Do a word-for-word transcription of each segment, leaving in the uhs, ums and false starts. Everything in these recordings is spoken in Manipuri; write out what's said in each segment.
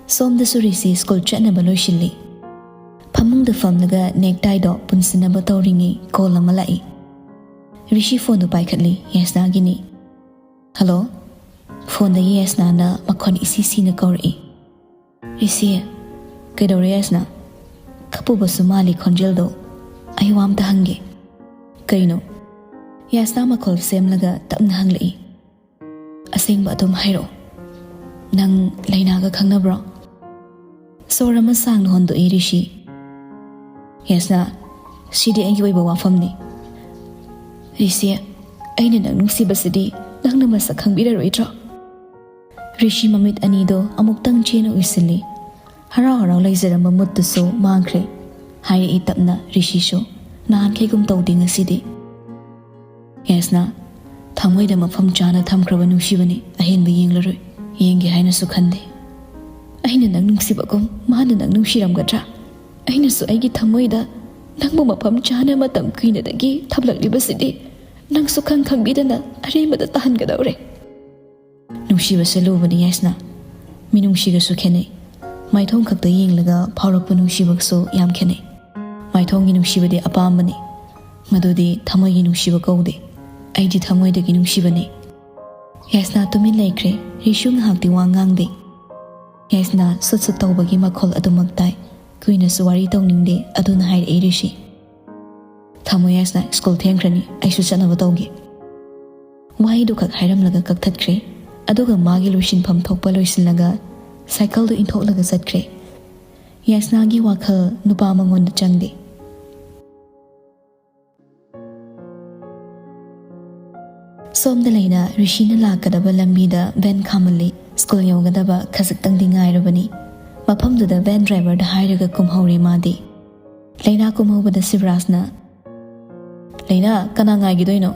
ꯁꯣꯝꯗꯁꯨ ꯔꯤꯁꯤ ꯁ꯭ꯀꯨꯜ ꯆꯠꯅꯕ ꯂꯣꯏꯁꯤꯜꯂꯤ꯫ ꯐꯃꯨꯡꯗ ꯐꯝꯂꯒ ꯅꯦꯛꯇꯥꯏꯗꯣ ꯄꯨꯟꯁꯤꯟꯅꯕ ꯇꯧꯔꯤꯉꯩ ꯀꯣꯜ ꯑꯃ ꯂꯥꯛꯏ꯫ ꯔꯤꯁꯤ ꯐꯣꯟꯗꯨ ꯄꯥꯏꯈꯠꯂꯤ꯫ ꯌꯥꯁꯅꯥꯒꯤꯅꯤ꯫ "ꯍꯜꯂꯣ?" ꯐꯣꯟꯗꯒꯤ ꯌꯥꯁꯅꯥꯅ ꯃꯈꯣꯟ ꯏꯁꯤ ꯁꯤꯅ ꯀꯧꯔꯛꯏ꯫ "ꯔꯤꯁꯤ, ꯀꯩꯗꯧꯔꯦ ꯌꯥꯁꯅꯥ?" ꯀꯞꯄꯨꯕꯁꯨ ꯃꯥꯜꯂꯤ ꯈꯣꯟꯖꯦꯜꯗꯣ꯫ "ꯑꯩ ꯋꯥ ꯑꯝꯇ ꯍꯪꯒꯦ꯫" "ꯀꯩꯅꯣ?" ꯌꯥꯁꯅꯥ ꯃꯈꯣꯜ ꯁꯦꯝꯂꯒ ꯇꯞꯅ ꯍꯪꯂꯛꯏ꯫ "ꯑꯁꯦꯡꯕ ꯑꯗꯨꯝ ꯍꯥꯏꯔꯛꯑꯣ꯫ ꯅꯪ ꯂꯩꯅꯥꯒ ꯈꯪꯅꯕ꯭ꯔꯣ?" ꯁꯣꯔ ꯑꯃ ꯁꯥꯡꯅ ꯍꯣꯟꯗꯣꯛꯏ ꯔꯤꯁꯤ꯫ "ꯌꯥꯁꯅꯥ, ꯁꯤꯗꯤ ꯑꯩꯒꯤ ꯑꯣꯏꯕ ꯋꯥꯐꯝꯅꯤ꯫ ꯔꯤꯁꯤ, ꯑꯩꯅ ꯅꯪ ꯅꯨꯡꯁꯤꯕꯁꯤꯗꯤ ꯅꯪꯅ ꯃꯁꯛ ꯈꯪꯕꯤꯔꯔꯣꯏꯗ꯭ꯔꯣ?" ꯔꯤꯁꯤ ꯃꯃꯤꯠ ꯑꯅꯤꯗꯣ ꯑꯃꯨꯛꯇꯪ ꯆꯦꯅ ꯎꯏꯁꯤꯜꯂꯤ꯫ ꯍꯔꯥꯎ ꯍꯔꯥꯎ ꯂꯩꯖꯔꯝꯕ ꯃꯨꯠꯇꯨꯁꯨ ꯃꯥꯡꯈ꯭ꯔꯦ꯫ ꯍꯥꯏꯔꯛꯏ ꯇꯞꯅ ꯔꯤꯁꯤꯁꯨ, ꯅꯍꯥꯟꯈꯩꯒꯨꯝ ꯇꯧꯗꯦ ꯉꯁꯤꯗꯤ꯫ "ꯌꯥꯁꯅꯥ, ꯊꯃꯣꯏꯗ ꯃꯐꯝ ꯆꯥꯅ ꯊꯝꯈ꯭ꯔꯕ ꯅꯨꯡꯁꯤꯕꯅꯤ, ꯑꯍꯦꯟꯕ ꯌꯦꯡꯂꯔꯣꯏ, ꯌꯦꯡꯒꯦ ꯍꯥꯏꯅꯁꯨ ꯈꯟꯗꯦ꯫ ꯑꯩꯅ ꯅꯪ ꯅꯨꯡꯁꯤꯕꯒꯨꯝ ꯃꯥꯅ ꯅꯪ ꯅꯨꯡꯁꯤꯔꯝꯒꯗ꯭ꯔꯥ? ꯑꯩꯅꯁꯨ ꯑꯩꯒꯤ ꯊꯃꯣꯏꯗ ꯅꯪꯕꯨ ꯃꯐꯝ ꯆꯥꯅ ꯃꯇꯝ ꯀꯨꯏꯅꯗꯒꯤ ꯊꯝꯂꯛꯂꯤꯕꯁꯤꯗꯤ ꯅꯪꯁꯨ ꯈꯪ ꯈꯪꯕꯤꯗꯅ ꯑꯔꯦꯝꯕꯗ ꯇꯥꯍꯟꯒꯗꯧꯔꯦ꯫" ꯅꯨꯡꯁꯤꯕꯁꯦ ꯂꯨꯕꯅꯤ ꯌꯥꯁꯅꯥ꯫ ꯃꯤꯅꯨꯡꯁꯤꯒꯁꯨ ꯈꯦꯠꯅꯩ꯫ ꯃꯥꯏꯊꯣꯡ ꯈꯛꯇ ꯌꯦꯡꯂꯒ ꯐꯥꯎꯔꯛꯄ ꯅꯨꯡꯁꯤꯕꯒꯁꯨ ꯌꯥꯝ ꯈꯦꯠꯅꯩ꯫ ꯃꯥꯏꯊꯣꯡꯒꯤ ꯅꯨꯡꯁꯤꯕꯗꯤ ꯑꯄꯥꯝꯕꯅꯤ꯫ ꯃꯗꯨꯗꯤ ꯊꯃꯣꯏꯒꯤ ꯅꯨꯡꯁꯤꯕ ꯀꯧꯗꯦ꯫ ꯑꯩꯗꯤ ꯊꯃꯣꯏꯗꯒꯤ ꯅꯨꯡꯁꯤꯕꯅꯤ꯫ ꯌꯥꯁꯅꯥ ꯇꯨꯃꯤꯟ ꯂꯩꯈ꯭ꯔꯦ꯫ ꯔꯤꯁꯨ ꯉꯥꯏꯍꯥꯛꯇꯤ ꯋꯥ ꯉꯥꯡꯗꯦ꯫ ꯌꯥꯁꯅꯥ ꯁꯨꯠ ꯁꯨꯠ ꯇꯧꯕꯒꯤ ꯃꯈꯣꯜ ꯑꯗꯨꯃꯛ ꯇꯥꯏ꯫ ꯀꯨꯏꯅꯁꯨ ꯋꯥꯔꯤ ꯇꯧꯅꯤꯡꯗꯦ, ꯑꯗꯨꯅ ꯍꯥꯏꯔꯛꯏ ꯔꯤꯁꯤ꯫ "ꯊꯝꯃꯣ ꯌꯥꯁꯅꯥ, ꯁ꯭ꯀꯨꯜ ꯊꯦꯡꯈ꯭ꯔꯅꯤ, ꯑꯩꯁꯨ ꯆꯠꯅꯕ ꯇꯧꯒꯦ꯫" ꯋꯥꯍꯩꯗꯨ ꯈꯛ ꯍꯥꯏꯔꯝꯂꯒ ꯀꯛꯊꯠꯈ꯭ꯔꯦ꯫ ꯑꯗꯨꯒ ꯃꯥꯒꯤ ꯂꯣꯏꯁꯤꯟꯐꯝ ꯊꯣꯛꯄ ꯂꯣꯏꯁꯤꯜꯂꯒ ꯁꯥꯏꯀꯜꯗꯨ ꯏꯟꯊꯣꯛꯂꯒ ꯆꯠꯈ꯭ꯔꯦ꯫ ꯌꯥꯁꯅꯥꯒꯤ ꯋꯥꯈꯜ ꯅꯨꯄꯥ ꯃꯉꯣꯟꯗ ꯆꯪꯗꯦ꯫ ꯁꯣꯝꯗ ꯂꯩꯅ ꯔꯤꯁꯤꯅ ꯂꯥꯛꯀꯗꯕ ꯂꯝꯕꯤꯗ ꯚꯦꯟ ꯈꯥꯝꯃꯜꯂꯤ꯫ ꯁ꯭ꯀꯨꯜ ꯌꯧꯒꯗꯕ ꯈꯖꯤꯛꯇꯪꯗꯤ ꯉꯥꯏꯔꯕꯅꯤ꯫ ꯃꯐꯝꯗꯨꯗ ꯚꯦꯟ ꯗ꯭ꯔꯥꯏꯚꯔꯗ ꯍꯥꯏꯔꯒ ꯀꯨꯝꯍꯧꯔꯦ ꯃꯥꯗꯤ꯫ ꯂꯩꯅꯥ ꯀꯨꯝꯍꯧꯕꯗ ꯁꯤꯕꯔꯥꯖꯅ, "ꯂꯩꯅꯥ, ꯀꯅꯥ ꯉꯥꯏꯈꯤꯗꯣꯏꯅꯣ?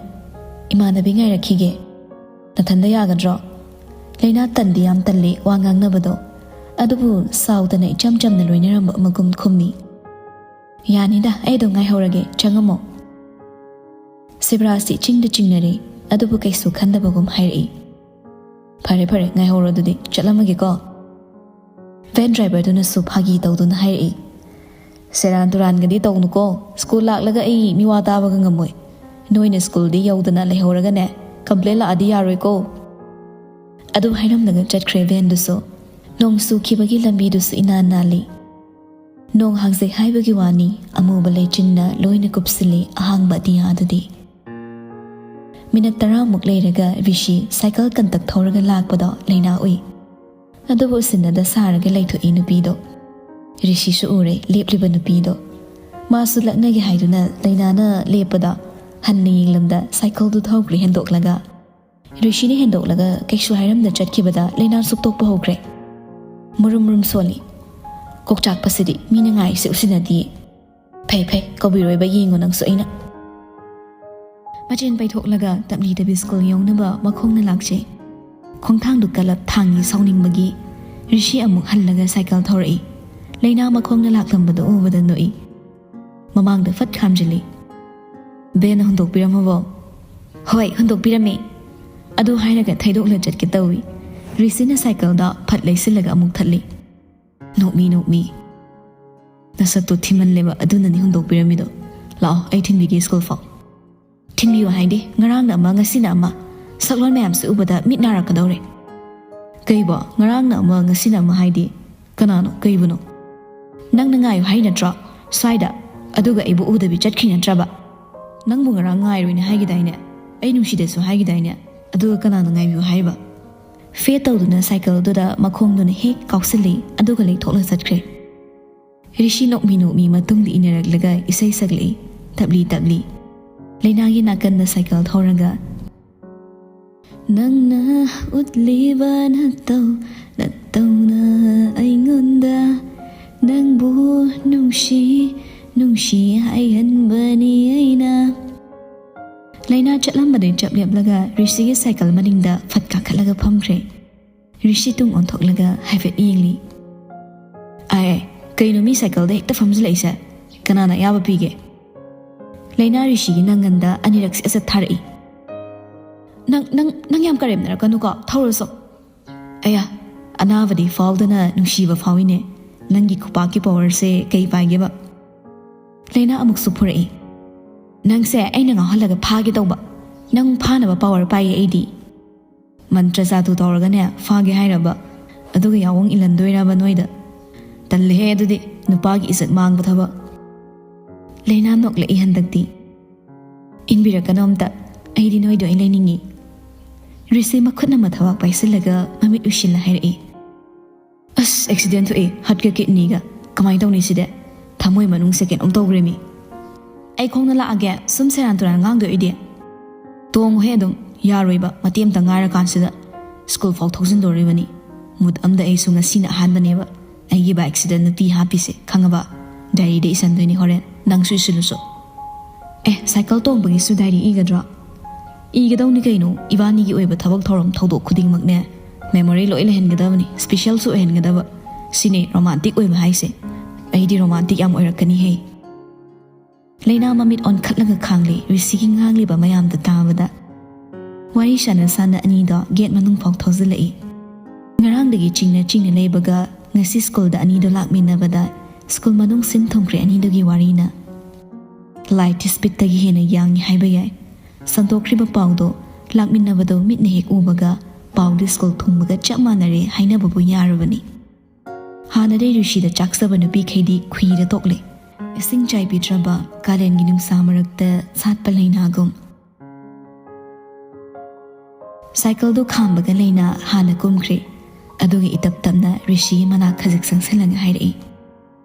ꯏꯃꯥꯟꯅꯕꯤ ꯉꯥꯏꯔꯛꯈꯤꯒꯦ꯫ ꯅꯊꯟꯗ ꯌꯥꯒꯗ꯭ꯔꯣ?" ꯂꯩꯅꯥ ꯇꯟꯗꯤ ꯌꯥꯝ ꯇꯜꯂꯤ ꯋꯥ ꯉꯥꯡꯅꯕꯗꯣ, ꯑꯗꯨꯕꯨ ꯁꯥꯎꯗꯅ ꯏꯆꯝ ꯆꯝꯅ ꯂꯣꯏꯅꯔꯝꯕ ꯑꯃꯒꯨꯝ ꯈꯨꯝꯃꯤ꯫ "ꯌꯥꯅꯤꯗ, ꯑꯩ ꯑꯗꯨꯝ ꯉꯥꯏꯍꯧꯔꯒꯦ, ꯆꯪꯉꯝꯃꯣ꯫" ꯁꯤꯕꯔꯥꯖꯇꯤ ꯏꯆꯤꯡꯗ ꯆꯤꯡꯅꯔꯦ, ꯑꯗꯨꯕꯨ ꯀꯩꯁꯨ ꯈꯟꯗꯕꯒꯨꯝ ꯍꯥꯏꯔꯛꯏ꯫ "ꯐꯔꯦ ꯐꯔꯦ, ꯉꯥꯏꯍꯧꯔꯣ ꯑꯗꯨꯗꯤ, ꯆꯠꯂꯝꯃꯒꯦꯀꯣ꯫" ꯚꯦꯟ ꯗ꯭ꯔꯥꯏꯚꯔꯗꯨꯅꯁꯨ ꯐꯥꯒꯤ ꯇꯧꯗꯨꯅ ꯍꯥꯏꯔꯛꯏ, "ꯁꯦꯔꯥꯟ ꯇꯨꯔꯥꯟꯒꯗꯤ ꯇꯧꯅꯨꯀꯣ, ꯁ꯭ꯀꯨꯜ ꯂꯥꯛꯂꯒ ꯑꯩ ꯃꯤꯋꯥ ꯇꯥꯕꯒ ꯉꯝꯃꯣꯏ꯫ ꯅꯣꯏꯅ ꯁ꯭ꯀꯨꯜꯗꯤ ꯌꯧꯗꯅ ꯂꯩꯍꯧꯔꯒꯅꯦ, ꯀꯝꯄ꯭ꯂꯦꯟ ꯂꯥꯛꯑꯗꯤ ꯌꯥꯔꯣꯏꯀꯣ"꯫ ꯑꯗꯨ ꯍꯥꯏꯔꯝꯂꯒ ꯆꯠꯈ꯭ꯔꯦ ꯚꯦꯟꯗꯨꯁꯨ꯫ ꯅꯣꯡ ꯆꯨꯈꯤꯕꯒꯤ ꯂꯝꯕꯤꯗꯨꯁꯨ ꯏꯅꯥꯟ ꯅꯥꯜꯂꯤ꯫ ꯅꯣꯡ ꯍꯥꯡꯖꯩ ꯍꯥꯏꯕꯒꯤ ꯋꯥꯅꯤ, ꯑꯃꯨꯕ ꯂꯩꯆꯤꯟꯅ ꯂꯣꯏꯅ ꯀꯨꯞꯁꯤꯜꯂꯤ ꯑꯍꯥꯡꯕ ꯑꯇꯤꯌꯥꯗꯨꯗꯤ꯫ ꯃꯤꯅꯠ ꯇꯔꯥꯃꯨꯛ ꯂꯩꯔꯒ ꯔꯤꯁꯤ ꯁꯥꯏꯀꯜ ꯀꯟꯇꯛ ꯊꯧꯔꯒ ꯂꯥꯛꯄꯗꯣ ꯂꯩꯅꯥ ꯎꯏ꯫ ꯑꯗꯨꯕꯨ ꯎꯁꯤꯟꯅꯗ ꯁꯥꯔꯒ ꯂꯩꯊꯣꯛꯏ ꯅꯨꯄꯤꯗꯣ꯫ ꯔꯤꯁꯤꯁꯨ ꯎꯔꯦ ꯂꯦꯞꯂꯤꯕ ꯅꯨꯄꯤꯗꯣ꯫ ꯃꯥꯁꯨ ꯂꯛꯅꯒꯦ ꯍꯥꯏꯗꯨꯅ ꯂꯩꯅꯥꯅ ꯂꯦꯞꯄꯗ ꯍꯟꯅ ꯌꯦꯡꯂꯝꯗ ꯁꯥꯏꯀꯜꯗꯨ ꯊꯧꯈ꯭ꯔꯦ ꯍꯦꯟꯗꯣꯛꯂꯒ꯫ ꯔꯤꯁꯤꯅ ꯍꯦꯟꯗꯣꯛꯂꯒ ꯀꯩꯁꯨ ꯍꯥꯏꯔꯝꯗ ꯆꯠꯈꯤꯕꯗ ꯂꯩꯅꯥ ꯁꯨꯛꯇꯣꯛꯄ ꯍꯧꯈ꯭ꯔꯦ꯫ ꯃꯨꯔꯨꯝ ꯃꯨꯔꯨꯝ ꯁꯣꯜꯂꯤ꯫ ꯀꯣꯛꯆꯥꯛꯄꯁꯤꯗꯤ ꯃꯤꯅ ꯉꯥꯏꯔꯤꯁꯦ ꯎꯁꯤꯟꯅꯗꯤꯌꯦ꯫ "ꯐꯩ ꯐꯩ, ꯀꯧꯕꯤꯔꯣꯏꯕ ꯌꯦꯡꯉꯣ ꯅꯪꯁꯨ ꯑꯩꯅ"꯫ ꯃꯆꯦꯟ ꯄꯩꯊꯣꯛꯂꯒ ꯇꯞꯂꯤ ꯇꯞꯂꯤ ꯁ꯭ꯀꯨꯜ ꯌꯧꯅꯕ ꯃꯈꯣꯡꯅ ꯂꯥꯛꯆꯩ꯫ ꯈꯣꯡꯊꯥꯡꯗꯨ ꯀꯜꯂꯞ ꯊꯥꯡꯉꯤ ꯁꯥꯎꯅꯤꯡꯕꯒꯤ꯫ ꯔꯤꯁꯤ ꯑꯃꯨꯛ ꯍꯜꯂꯒ ꯁꯥꯏꯀꯜ ꯊꯧꯔꯛꯏ꯫ ꯂꯩꯅꯥ ꯃꯈꯣꯡꯅ ꯂꯥꯛꯂꯝꯕꯗꯨ ꯎꯕꯗ ꯅꯣꯛꯏ꯫ ꯃꯃꯥꯡꯗ ꯐꯠ ꯈꯥꯝꯖꯤꯜꯂꯤ꯫ "ꯚꯦꯟꯅ ꯍꯨꯟꯗꯣꯛꯄꯤꯔꯝꯃꯕꯣ?" "ꯍꯣꯏ, ꯍꯨꯟꯗꯣꯛꯄꯤꯔꯝꯃꯤ"꯫ ꯑꯗꯨ ꯍꯥꯏꯔꯒ ꯊꯩꯗꯣꯛꯂ ꯆꯠꯀꯦ ꯇꯧꯏ꯫ ꯔꯤꯁꯤꯅ ꯁꯥꯏꯀꯜꯗ ꯐꯠ ꯂꯩꯁꯤꯜꯂꯒ ꯑꯃꯨꯛ ꯊꯠꯂꯤ꯫ "ꯅꯣꯛꯃꯤ, ꯅꯣꯛꯃꯤ꯫ ꯅꯁꯛꯇꯣ ꯊꯤꯃꯜꯂꯦꯕ, ꯑꯗꯨꯅꯅꯤ ꯍꯨꯟꯗꯣꯛꯄꯤꯔꯝꯃꯤꯗꯣ꯫ ꯂꯥꯛꯑꯣ, ꯑꯩ ꯊꯤꯟꯕꯤꯒꯦ ꯁ꯭ꯀꯨꯜ ꯐꯥꯎ"꯫ "ꯊꯤꯟꯕꯤꯌꯨ ꯍꯥꯏꯗꯤ? ꯉꯔꯥꯡꯅ ꯑꯃ, ꯉꯁꯤꯅ ꯑꯃ꯫ ꯁꯛꯂꯣꯟ ꯃꯌꯥꯝꯁꯦ ꯎꯕꯗ ꯃꯤꯠ ꯅꯥꯔꯛꯀꯗꯧꯔꯦ"꯫ "ꯀꯩꯕꯣ? ꯉꯔꯥꯡꯅ ꯑꯃ, ꯉꯁꯤꯅ ꯑꯃ ꯍꯥꯏꯗꯤ? ꯀꯅꯥꯅꯣ? ꯀꯩꯕꯨꯅꯣ?" "ꯅꯪꯅ ꯉꯥꯏꯌꯨ ꯍꯥꯏ ꯅꯠꯇ꯭ꯔꯣ ꯁ꯭ꯋꯥꯏꯗ? ꯑꯗꯨꯒ ꯑꯩꯕꯨ ꯎꯗꯕꯤ ꯆꯠꯈ꯭ꯔꯤ ꯅꯠꯇ꯭ꯔꯕ? ꯅꯪꯕꯨ ꯉꯔꯥꯡ ꯉꯥꯏꯔꯣꯏꯅ ꯍꯥꯏꯒꯤꯗꯥꯏꯅꯦ? ꯑꯩ ꯅꯨꯡꯁꯤꯗꯦꯁꯨ ꯍꯥꯏꯒꯤꯗꯥꯏꯅꯦ? ꯑꯗꯨꯒ ꯀꯅꯥꯅ ꯉꯥꯏꯕꯤꯌꯨ ꯍꯥꯏꯔꯤꯕ?" ꯐꯦꯠ ꯇꯧꯗꯨꯅ ꯁꯥꯏꯀꯜꯗꯨꯗ ꯃꯈꯣꯡꯗꯨꯅ ꯍꯦꯛ ꯀꯥꯎꯁꯤꯜꯂꯤ, ꯑꯗꯨꯒ ꯂꯩꯊꯣꯛꯂ ꯆꯠꯈ꯭ꯔꯦ꯫ ꯔꯤꯁꯤ ꯅꯣꯛꯃꯤ ꯅꯣꯛꯃꯤ ꯃꯇꯨꯡꯗ ꯏꯟꯅꯔꯛꯂꯒ ꯏꯁꯩ ꯁꯛꯂꯛꯏ, ꯇꯞꯂꯤ ꯇꯞꯂꯤ꯫ ꯂꯩꯅꯥꯒꯤ ꯅꯥꯀꯟꯗ ꯁꯥꯏꯀꯜ ꯊꯧꯔꯒ, "ꯅꯪꯅ ꯎꯠꯂꯤꯕ ꯅꯇꯧ ꯅꯇꯧꯅ ꯑꯩꯉꯣꯟꯗ ꯅꯪꯕꯨ ꯅꯨꯡꯁꯤ ꯅꯨꯡꯁꯤ ꯍꯥꯏꯍꯟꯕꯅꯤ ꯑꯩꯅ"꯫ ꯂꯩꯅꯥ ꯆꯠꯂꯝꯕꯗꯩ ꯆꯞ ꯂꯦꯞꯂꯒ ꯔꯤꯁꯤꯒꯤ ꯁꯥꯏꯀꯜ ꯃꯅꯤꯡꯗ ꯐꯠ ꯀꯥꯈꯠꯂꯒ ꯐꯝꯈ꯭ꯔꯦ꯫ ꯔꯤꯁꯤ ꯇꯨꯡ ꯑꯣꯟꯊꯣꯛꯂꯒ ꯍꯥꯏꯐꯦꯠ ꯌꯦꯡꯂꯤ꯫ "ꯑꯥꯏ, ꯑꯥꯏ, ꯀꯩꯅꯣ ꯃꯤ ꯁꯥꯏꯀꯜꯗ ꯍꯦꯛꯇ ꯐꯝꯖꯤꯜꯂꯛꯏꯁꯦ? ꯀꯅꯥꯅ ꯑꯌꯥꯕ ꯄꯤꯒꯦ?" ꯂꯩꯅꯥ ꯔꯤꯁꯤꯒꯤ ꯅꯪꯒꯟꯗ ꯑꯅꯤꯔꯛ ꯁꯦꯠ ꯁꯦꯠ ꯊꯥꯔꯛꯏ꯫ "ꯅꯪ, ꯅꯪ, ꯅꯪ ꯌꯥꯝ ꯀꯔꯦꯝꯅꯔꯛꯀꯅꯨꯀꯣ, ꯊꯧꯔꯁꯣ"꯫ "ꯑꯌꯥ, ꯑꯅꯥꯕꯗꯤ ꯐꯥꯎꯗꯅ ꯅꯨꯡꯁꯤꯕ ꯐꯥꯎꯏꯅꯦ꯫ ꯅꯪꯒꯤ ꯈꯨꯄꯥꯛꯀꯤ ꯄꯋꯥꯔꯁꯦ ꯀꯩ ꯄꯥꯏꯒꯦꯕ? ꯂꯩꯅꯥ ꯑꯃꯨꯛꯁꯨ ꯐꯨꯔꯛꯏ꯫ ꯅꯪꯁꯦ ꯑꯩꯅ ꯉꯥꯎꯍꯜꯂꯒ ꯐꯥꯒꯦ ꯇꯧꯕ꯫ ꯅꯪ ꯐꯥꯅꯕ ꯄꯋꯥꯔ ꯄꯥꯏꯌꯦ ꯑꯩꯗꯤ꯫ ꯃꯟꯇ꯭ꯔ ꯖꯥꯗꯨ ꯇꯧꯔꯒꯅꯦ ꯐꯥꯒꯦ ꯍꯥꯏꯔꯕ? ꯑꯗꯨꯒ ꯌꯥꯑꯣꯡ ꯏꯜꯍꯟꯗꯣꯏꯔꯕ ꯅꯣꯏꯗ? ꯇꯜꯂꯦꯍꯦ, ꯑꯗꯨꯗꯤ ꯅꯨꯄꯥꯒꯤ ꯏꯖꯠ ꯃꯥꯡꯕ ꯊꯕꯛ꯫ ꯂꯩꯅꯥ ꯅꯣꯛꯂꯛꯏ ꯍꯟꯗꯛꯇꯤ꯫ ꯏꯟꯕꯤꯔꯛꯀꯅꯣ ꯑꯝꯇ, ꯑꯩꯗꯤ ꯅꯣꯏꯗ ꯑꯣꯏꯅ ꯂꯩꯅꯤꯡꯉꯤ꯫ ꯔꯤꯁꯤ ꯃꯈꯨꯠꯅ ꯃꯊꯕꯥꯛ ꯄꯥꯏꯁꯤꯜꯂꯒ ꯃꯃꯤꯠ ꯎꯏꯁꯤꯜꯂ ꯍꯥꯏꯔꯛꯏ꯫ ꯑꯁ, ꯑꯦꯛꯁꯤꯗꯦꯟ ꯊꯣꯛꯑꯦ, ꯍꯠꯀ ꯀꯤꯠꯅꯤꯒ꯫ ꯀꯃꯥꯏꯅ ꯇꯧꯅꯤ ꯁꯤꯗꯤ? ꯊꯃꯣꯏ ꯃꯅꯨꯡꯁꯦ ꯀꯩꯅꯣꯝ ꯇꯧꯈ꯭ꯔꯦꯃꯤ꯫ ꯑꯩ ꯈꯣꯡꯅ ꯂꯥꯛꯑꯒꯦ, ꯁꯨꯝ ꯁꯦꯔꯥꯟ ꯇꯨꯔꯥꯟ ꯉꯥꯡꯗꯣꯏ ꯑꯣꯏꯗꯤ꯫ ꯇꯣꯡꯉꯨꯍꯦ ꯑꯗꯨꯝ, ꯌꯥꯔꯣꯏꯕ, ꯃꯇꯦꯛ ꯑꯃꯇ ꯉꯥꯏꯔꯀꯥꯟꯁꯤꯗ꯫ ꯁ꯭ꯀꯨꯜ ꯐꯥꯎ ꯊꯧꯖꯤꯟꯗꯣꯔꯤꯕꯅꯤ꯫ ꯃꯨꯠ ꯑꯝꯗ ꯑꯩꯁꯨ ꯉꯁꯤꯅ ꯑꯍꯥꯟꯕꯅꯦꯕ ꯑꯩꯒꯤ ꯕꯥꯏꯛꯁꯤꯗ ꯅꯨꯄꯤ ꯍꯥꯞꯄꯤꯁꯦ, ꯈꯪꯉꯕ? ꯗꯥꯏꯔꯤꯗ ꯏꯁꯟꯗꯣꯏꯅꯤ ꯍꯣꯔꯦꯟ, ꯅꯪꯁꯨ ꯏꯁꯤꯜꯂꯨꯁꯨ꯫ ꯑꯦ, ꯁꯥꯏꯀꯜ ꯇꯣꯡꯕꯒꯤꯁꯨ ꯗꯥꯏꯔꯤ ꯏꯒꯗ꯭ꯔꯣ? ꯏꯒꯗꯧꯅꯤ ꯀꯩꯅꯣ, ꯏꯕꯥꯅꯤꯒꯤ ꯑꯣꯏꯕ ꯊꯕꯛ ꯊꯧꯔꯝ ꯊꯧꯗꯣꯛ ꯈꯨꯗꯤꯡꯃꯛꯅꯦ ꯃꯦꯃꯣꯔꯤ ꯂꯣꯏ ꯂꯩꯍꯟꯒꯗꯕꯅꯤ, ꯁ꯭ꯄꯤꯁꯦꯜꯁꯨ ꯑꯣꯏꯍꯟꯒꯗꯕ꯫ ꯁꯤꯅꯦ ꯔꯣꯃꯥꯟꯇꯤꯛ ꯑꯣꯏꯕ ꯍꯥꯏꯁꯦ꯫ ꯑꯩꯗꯤ ꯔꯣꯃꯥꯟꯇꯤꯛ ꯌꯥꯝ ꯑꯣꯏꯔꯛꯀꯅꯤꯍꯦ꯫ ꯂꯩꯅꯥ ꯃꯃꯤꯠ ꯑꯣꯟꯈꯠꯂꯒ ꯈꯥꯡꯂꯤ ꯔꯤꯁꯤꯒꯤ ꯉꯥꯡꯂꯤꯕ ꯃꯌꯥꯝꯗꯨ ꯇꯥꯕꯗ꯫ ꯋꯥꯔꯤ ꯁꯥꯟꯅ ꯁꯥꯟꯅ ꯑꯅꯤꯗꯣ ꯒꯦꯠ ꯃꯅꯨꯡ ꯐꯥꯎ ꯊꯧꯖꯤꯜꯂꯛꯏ꯫ ꯉꯔꯥꯡꯗꯒꯤ ꯆꯤꯡꯅ ꯆꯤꯡꯅ ꯂꯩꯕꯒ ꯉꯁꯤ ꯁ꯭ꯀꯨꯜꯗ ꯑꯅꯤꯗꯣ ꯂꯥꯛꯃꯤꯟꯅꯕꯗ ꯁ꯭ꯀꯨꯜ ꯃꯅꯨꯡ ꯁꯤꯟ ꯊꯨꯡꯈ꯭ꯔꯦ ꯑꯅꯤꯗꯨꯒꯤ ꯋꯥꯔꯤꯅ꯫ ꯂꯥꯏꯠ ꯁ꯭ꯄꯤꯠꯇꯒꯤ ꯍꯦꯟꯅ ꯌꯥꯡꯉꯤ ꯍꯥꯏꯕ ꯌꯥꯏ꯫ ꯁꯟꯗꯣꯛꯈ꯭ꯔꯤꯕ ꯄꯥꯎꯗꯣ ꯂꯥꯛꯃꯤꯟꯅꯕꯗꯣ ꯃꯤꯠꯅ ꯍꯦꯛ ꯎꯕꯒ ꯄꯥꯎꯗꯤ ꯁ꯭ꯀꯨꯜ ꯊꯨꯡꯕꯒ ꯆꯞ ꯃꯥꯟꯅꯔꯦ ꯍꯥꯏꯅꯕꯕꯨ ꯌꯥꯔꯕꯅꯤ꯫ ꯍꯥꯟꯅꯗꯩ ꯔꯤꯁꯤꯗ ꯆꯥꯛꯆꯕ ꯅꯨꯄꯤꯈꯩꯗꯤ ꯈꯨꯏꯔ ꯇꯣꯛꯂꯦ꯫ ꯏꯁꯤꯡ ꯆꯥꯏꯕꯤꯗ꯭ꯔꯕ ꯀꯥꯂꯦꯟꯒꯤ ꯅꯨꯡꯁꯥ ꯃꯔꯛꯇ ꯁꯥꯠꯄ ꯂꯩꯅꯥꯒꯨꯝ꯫ ꯁꯥꯏꯀꯜꯗꯨ ꯈꯥꯝꯕꯒ ꯂꯩꯅꯥ ꯍꯥꯟꯅ ꯀꯨꯝꯈ꯭ꯔꯦ꯫ ꯑꯗꯨꯒ ꯏꯇꯞ ꯇꯞꯅ ꯔꯤꯁꯤꯒꯤ ꯃꯅꯥꯛ ꯈꯖꯤꯛ ꯆꯪꯁꯤꯜꯂꯒ ꯍꯥꯏꯔꯛꯏ,